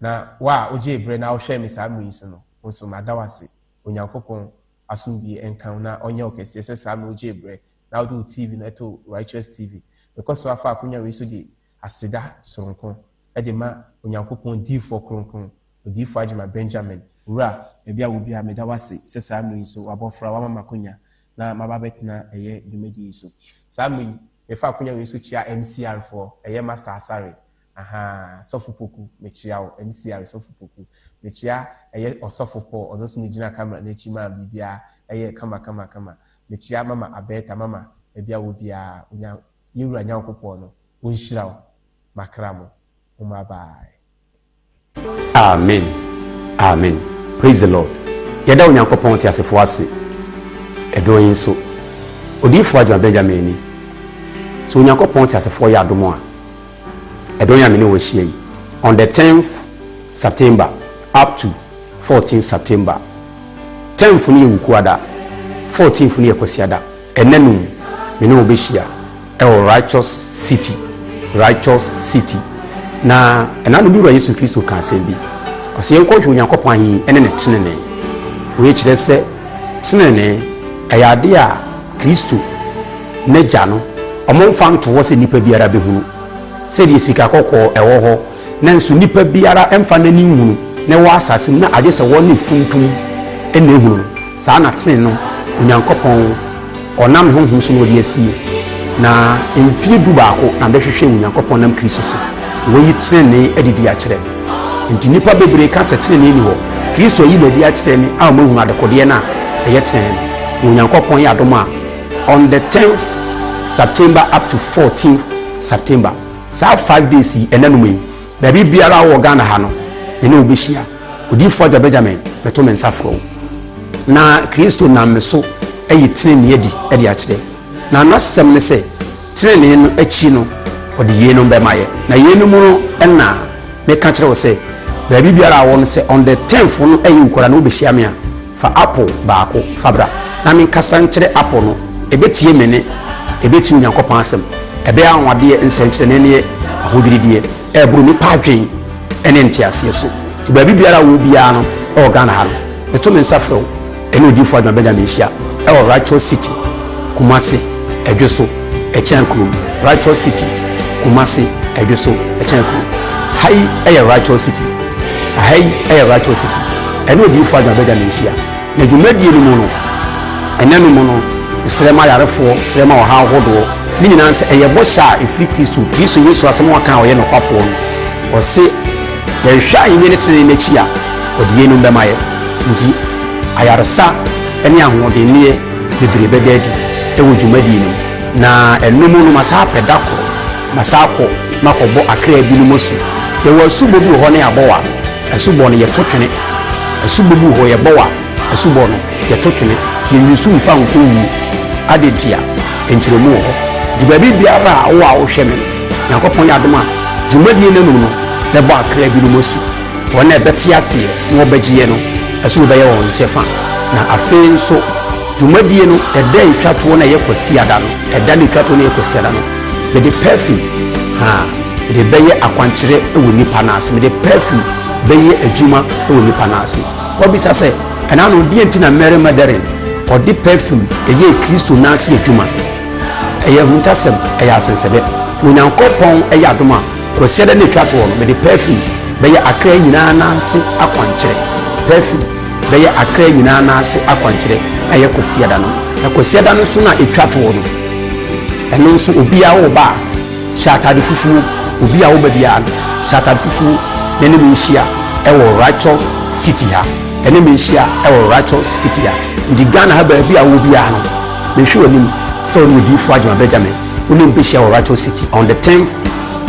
Na wo a wogyee berɛ na wohwɛɛ me saa mmerɛ yi so no, wo nso mada wo ase. Onyankopɔn asomdwie nka wo na ɔnyɛ wo kɛseɛ sɛ saa mmerɛ wogyee berɛ na wode wo TV no too Righteous TV. Mekɔ so ara fa akonya wei so de aseda soronko de ma Onyankopɔn diyifoɔ kronkron, Odiyifoɔ Agyemang Benjamin. Owura, baabi a wɔ biara, meda wo ase sɛ saa mmerɛ yi so w'abɔfra woama me akonya na maba abɛtena ɛyɛ dwumadie yi so. Saa mmerɛ yi, mefa akonya wei so kyia MCR foɔ, ɛyɛ Master Asare, Ahaa Sɔfo Poku mekyea wo, MCR Sɔfo Poku mekyea ɛyɛ Ɔsɔfo Paul ɔno nso na gyina camera no akyi maa biribiara ɛyɛɛ kama kama kama mekyea Mama Aberta Mama baabi a wɔ biara Onya Yɛwura Nyankopɔn no ɔnhyira wo makra mo mo bye. Amen Amen praise the Lord yɛda Onyankopɔn teasefoɔ ase ɛdɔn yi nso Odiyifoɔ Agyemang Benjamin ni sɛ Onyankopɔn teasefoɔ yɛ adom a ɛdɔn yi a me ne wo ahyia yi on the 10th September up to 14th September. Tenth no yɛ Wukuada, fourteenth no yɛ Kwasiada. Ɛnnɛ no me ne wo bɛhyia ɛwɔ Righteous City, Righteous City. Na ɛna no bi Wura Yesu Kristo ka asɛm bi. Ɔsɛ yɛnkɔhwɛ Onyankopɔn ahenni ɛne ne tenenee. Wei kyerɛ sɛ tenenee ɛyɛ adeɛ a Kristo n'agya no ɔmo mfa nto hɔ sɛ nipa biara bɛhunu. Sɛdeɛ sika kɔkɔɔ ɛwɔ hɔ nanso nipa biara mfa n'ani nhunu na ɛwɔ asase mu na agye sɛ wɔn ne funtum ɛna ehunu no. Saa na tene no Onyankopɔn ɔnam ne honhom so na ɔde asie. Na mfie 11 na bɛhwehwɛ Onyankopɔn nam Kristo so. Wɔyi tenenee adidi akyerɛ me. Nti nnipa bebree ka sɛ tenenee ni hɔ. Kristo ayi n'adi akyerɛ me a ɔmahunu adekodeɛ no a ɛyɛ tenenee no. Na Onyankopɔn yɛ adom a on the 10th September up to 14th September, saa 5 days yi, ɛna num yi, baabi biara wɔ Ghana ha no, me ne wo bɛhyia. Odiyifoɔ Agya Benjamin bɛto me nsa frɛ wo. Na Kristo nam me so ayi tenenee adi de akyerɛ. Na n'asɛm ne sɛ tenenee no akyi no ɔde yeinom bɛma yɛ. Na yeinom no ɛna meka kyerɛ wo sɛ baabi biara a wɔ no, sɛ on the 10th no ɛyɛ Wukuada na wobɛhyia me a, fa apple baako fa bra na menkasa nkyerɛ apple no. Ɛbɛtie me ne ɛbɛtie Onyankopɔn asɛm. Ɛbɛyɛ anwanwadeɛ, nsɛnkyerɛnne ne ahodwirideɛ ɛboro nipa adwen ɛne nteaseɛ so. Nti baabi biara a wɔ biara no ɛwɔ Ghana ha no, meto me nsa frɛ wo ɛne Odiyifoɔ Adwuma Benjamin hyia ɛwɔ Righteous City, Kumase, Ɛdwe so Ɛkyɛn kurom. Righteous City, Kumase, Ɛdwe so Ɛkyɛn kurom. Ha yi ɛyɛ Righteous City. Ha yi ɛyɛ Righteous City. Ɛne Odiyifoɔ Adwuma Benjamin hyia. Na dwumadie no mu no, ɛnɛ no mu no, srɛ ma ayarefoɔ, srɛ ma ɔhaw ahodoɔ ne nyinaa sɛ ɛyɛ bɔhyɛ a ɛfiri Kristo Yesu asɛm a ɔka a ɔyɛ nokwafoɔ no. Ɔse yɛhwehwɛ ahenni ne tenenee n'akyi a, ɔde yeinom bɛma yɛ. Nti ayaresa ne ahoɔdenneɛ bebree bɛda adi ɛwɔ dwumadie no mu. Na ɛno mu no masa apɛ da koro masa akɔ makɔbɔ akra binom asu. Yɛwɔ asubɔ bi wɔ hɔ ne abɔ wa asubɔ no yɛto twene. Asubɔ bi wɔ hɔ yɛbɔ wa asubɔ no yɛto twene. Yɛnwisu mfa nkɔ wuo ade nti a nkyerɛmu wɔ hɔ. Nti baabi biara a wowɔ a wohwɛ me no, Nyankopɔn yɛ adom a dwumadie no anum no bɛbɔ akra binom asu. Wɔn a ɛbɛte aseɛ na wɔbɛgyeɛ no, asubɔ bɛyɛ wɔn kyɛfa. Na afei nso dwumadie no ɛda a ɛtwa toɔ no a ɛyɛ Kwasiada no, ɛda no ɛtwa toɔ no ɛyɛ Kwasiada no, mede perfume ha mede bɛyɛ akwankyerɛ wɔ nipa no ase. Mede perfume bɛyɛ adwuma wɔ nipa no ase. Wɔbisa sɛ ɛna no deɛ nti na Mary Magdalene ɔde perfume ɛyɛ Kristo n'ase adwuma? Ɛyɛ ahuntasɛm, ɛyɛ asensɛbɛ. Onyankopɔn ɛyɛ adom a Kwasiada no ɛtwa toɔ no, mede perfume bɛyɛ akra nyinaa n'ase akwankyerɛ. Perfume bɛyɛ akra nyinaa n'ase akwankyerɛ ɛyɛ Kwasiada no. Na Kwasiada no nso no a ɛtwa toɔ no, ɛno nso obiara wɔ ba a hyɛ atade fufuo. Obi a woba biara no, hyɛ atade fufuo na ɛne me nhyia ɛwɔ Righteous City ha. Ɛne me nhyia ɛwɔ Righteous City ha. Nti Ghana ha baabi a wɔ biara no, mehwɛ w'anim sɛ wo ne Odiyifoɔ Agyemang Benjamin wo ne mbɛhyia wɔ Righteous City on the 10th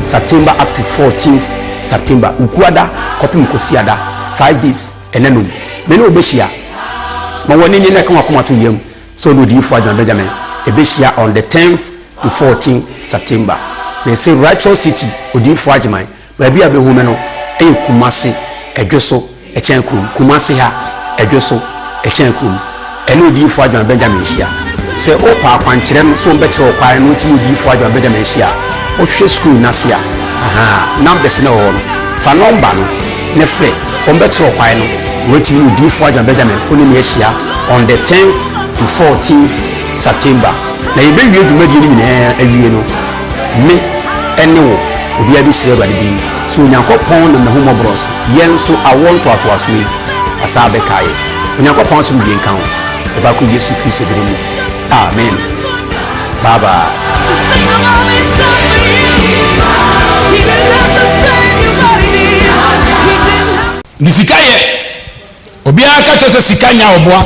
September up to 14th September, Wukuada kɔpem Kwasiada, 5 days ɛnɛ nom me ne wo bɛhyia. Ma w'ani nye na ɛka wakoma to yam sɛ wo ne Odiyifoɔ Agyemang Benjamin ɛbɛhyia on the 10th to 14 September. Na ɛsɛ Righteous City, Odiyifoɔ Agyeman, baabi a bɛhu me no ɛyɛ Kumase, Ɛdwo so Ɛkyɛn kurom. Kumase ha, Ɛdwo so Ɛkyɛn kurom. Ɛne Odiyifoɔ Agyemang Benjamin hyia. Sɛ wopa akwankyerɛ no sɛ wɔbɛkyerɛ wo kwan no wotumi Odiyifoɔ Agyemang Benjamin hyia a, wohwɛ screen n'ase a, aha numbers no wɔ hɔ no, fa number no ne frɛ, wɔbɛkyerɛ wo kwan no na watumi ne Odiyifoɔ Agyemang Benjamin wo ne me ahyia on the 10th to 14th September. Na yɛbɛwie dwumadie no nyinaa awie no, me ɛne wo obiara bɛhyira Awurade din sɛ Onyankopɔn nam n'ahummɔborɔ so yɛn nso awoɔ ntoatoasoɔ yi asa abɛkaeɛ. Onyankopɔn asomdwie nka ho ɛbaako Yesu Kristo dene mu. Amen. Bye bye. Just think of all he's done for you. He didn't have to save you, but he did. He didn't have Ne sika yɛ obiara ka kyerɛ sɛ sika nya ɔboa.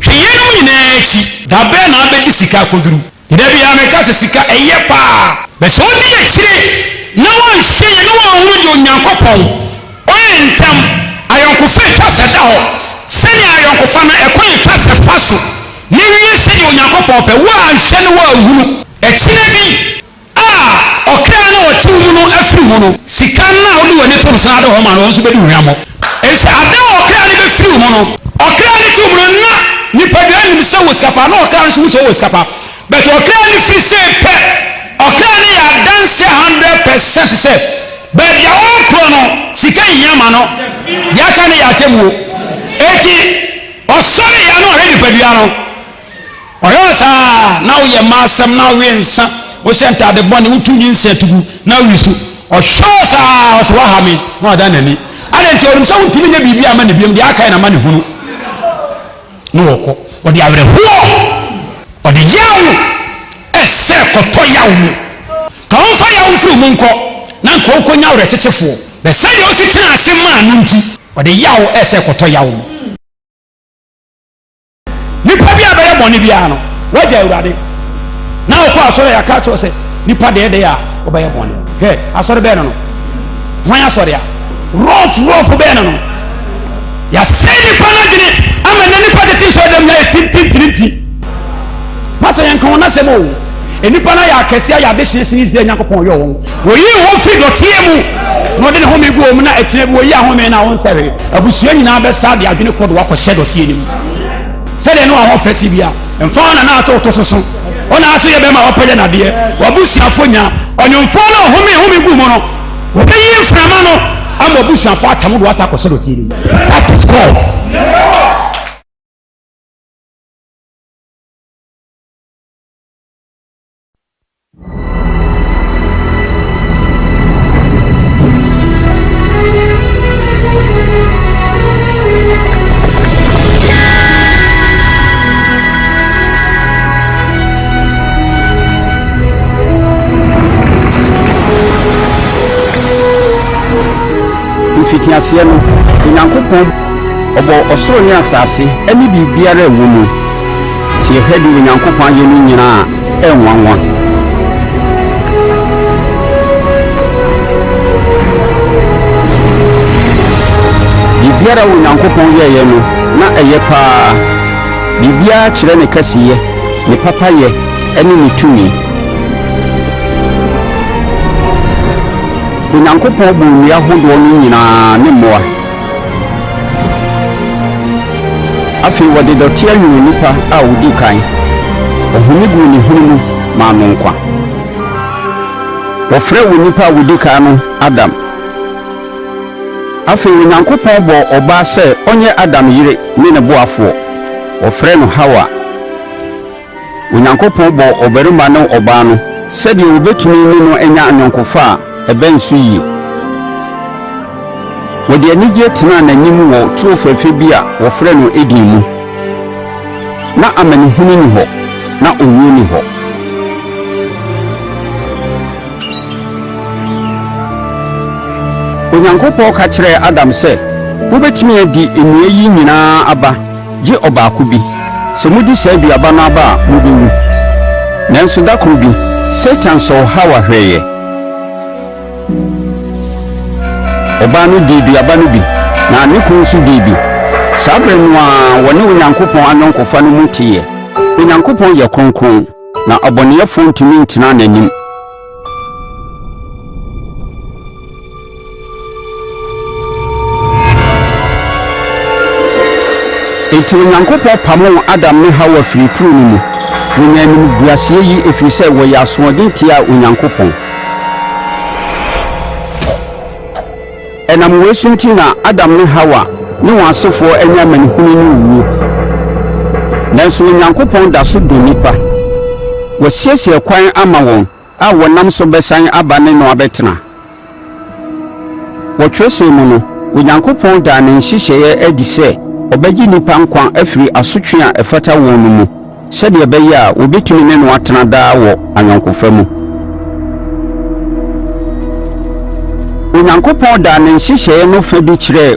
Hwɛ, yeinom nyinaa akyi, da bɛn na abɛdi sika akɔduru? Da biara meka sɛ sika ɛyɛ paa, bɛ sɛ wodi akyire na wɔnhwɛ yɛ ne wɔnhunu deɛ Onyankopɔn ɔyɛ ntam ayɔnkofa atwa sɛ da hɔ sɛnea ayɔnkofa no ɛkwan atwa sɛ fa so na wie sɛdeɛ Onyankopɔn pɛ. Woanhwɛ ne woanhunu ɛkyinɛ bi a ɔkra no ɔte mu no afiri mu no, sika no a wode w'ani to no so na ade hɔ ma no, ɔno nso bɛdi hwammɔ. Ɛsɛ ade a ɔkra no no bɛfiri wo mu no, ɔkra no te wo mu no, na nipadua nim sɛ wɔ sika paa, na ɔkra no nso hu sɛ wowɔ sika paa. But ɔkra no firi sei pɛ, ɔkra no yɛ adanseɛ 100% sɛ baabi a ɔrekorɔ no, sika nhia ma no, deɛ aka no yɛ atemmuo. Enti ɔsɔreeɛ a na ɔhwɛ nipadua no. Ɔhwɛ wo saa na woyɛ mmaa asɛm na wowe nsa, wohyɛ ntaade bɔne, wotu nyinsɛn to gu na wowi so. Ɔhwɛ wo saa ɔsɛ woaha me na wadan n'ani. Adɛn nti? Ɔnim sɛ wontumi nyɛ biribi ama no biom, deɛ aka yɛ n'amanehunu. Na wɔkɔ. Ɔde awerɛhoɔ, ɔde yaw ɛsɛ kɔtɔ yaw mu. Ka ɔmfa yaw mfiri wo mu nkɔ na nka ɔnkɔnya awerɛkyekyefoɔ. Bɛ sɛdeɛ ɔsi tena ase maa no nti, ɔde yaw ɛsɛ kɔtɔ yaw mu. Nipa bi a bɛyɛ bɔne biara no, wagya Awurade. Na wokɔ asɔre a yɛaka akyerɛ wo sɛ nipa deɛ ɛdɛn a wobɛyɛ bɔne. Hwɛ, asɔre bɛn no no? Hwan asɔre a? Rɔf rɔf bɛn no no? Yɛasɛe nipa no adwene ama nnɛ nipa tete nsɔre dɛm nyɛ tintintirinti. Pastor yɛnka wɔn asɛm o. Nnipa no ayɛ akɛseɛ ayɛ adehyeɛ sene Israel Nyankopɔn ɔyɔɔ wɔn. Wɔyii wɔn firi dɔteɛ mu na ɔde ne home gu wɔn mu na ɛkyena bi wɔyi ahome no a wɔnsɛ hwee. Abusua nyinaa bɛsa de adwene kɔ de wakɔhyɛ dɔteɛ no mu. Sɛdeɛ ne w'ahoɔfɛ te bia, mfa wo nana ase woto soso. Wo na ase yɛ bɛrima a wapagya nadeɛ. W'abusuafoɔ nya. Ɔnwomfoɔ no a ɔhome home gu mu no, wɔbɛyi mframa no ama w'abusuafoɔ atam de wasa akɔhyɛ dɔteɛ no mu. That is God. Mfitiaseɛ no, Onyankopɔn ɔbɔɔ ɔsoro ne asase ne biribiara a ɛwɔ mu. Sɛ yɛhwɛ deɛ Onyankopɔn ayɛ no nyinaa a, ɛyɛ nwanwa. Biribiara a Onyankopɔn yɛeɛ no, na ɛyɛ paa. Biribiara kyerɛ ne kɛseyɛ, ne papayɛ, ne ne tumi. Onyankopɔn bɔɔ nnua ahodoɔ no nyinaa ne mmoa. Afei wɔde dɔteɛ nwonoo onipa a ɔdi kan. Ɔhome guu ne hwene mu maa no nkwa. Wɔfrɛɛ onipa a ɔdi kan no Adam. Afei Onyankopɔn bɔɔ ɔbaa sɛ ɔnyɛ Adam yere ne ne boafoɔ. Wɔfrɛɛ no Hawa. Onyankopɔn bɔɔ ɔbarima ne ɔbaa no sɛdeɛ wɔbɛtumi ne no anya ayɔnkofa a ɛbɛn so yie. Wɔde anigyeɛ tenaa n'anim wɔ turo fɛfɛ bi a wɔfrɛ no Eden mu. Na amanehunu nni hɔ, na owuo nni hɔ. Onyankopɔn ka kyerɛɛ Adam sɛ, Wobɛtumi adi nnua yi nyinaa aba gye ɔbaako bi. Sɛ mudi saa duaba no aba a, mubewu. Nanso da koro bi, Satan sɔɔ Hawa hwɛeɛ. Ɔbaa no dii duaba no bi, na ne kunu nso dii bi. Saa bere no ara, wɔne Onyankopɔn ayɔnkofa no mu teeɛ. Onyankopɔn yɛ kronkron, na ɔbɔneɛfoɔ ntumi ntena n'anim. Enti Onyankopɔn pamoo Adam ne Hawa firii turo no mu. Wɔnyaa animguaseɛ yi ɛfiri sɛ wɔyɛɛ asoɔden tiaa Onyankopɔn. Ɛnam wei so nti na Adam ne Hawa ne wɔn asefoɔ anya amanehunu ne owuo. Nanso Onyankopɔn da so dɔ nnipa. Wasiesie kwan ama wɔn a wɔnam so bɛsan aba ne no abɛtena. Wɔ twerɛsɛm mu no, Onyankopɔn daa ne nhyehyɛeɛ adi sɛ ɔbɛgye nnipa nkwa afiri asotwe a ɛfata wɔn no mu sɛdeɛ ɛbɛyɛ a wɔbɛtumi ne no atena daa wɔ ayɔnkofa mu. Onyankopɔn daa ne nhyehyɛeɛ no fa bi kyerɛɛ.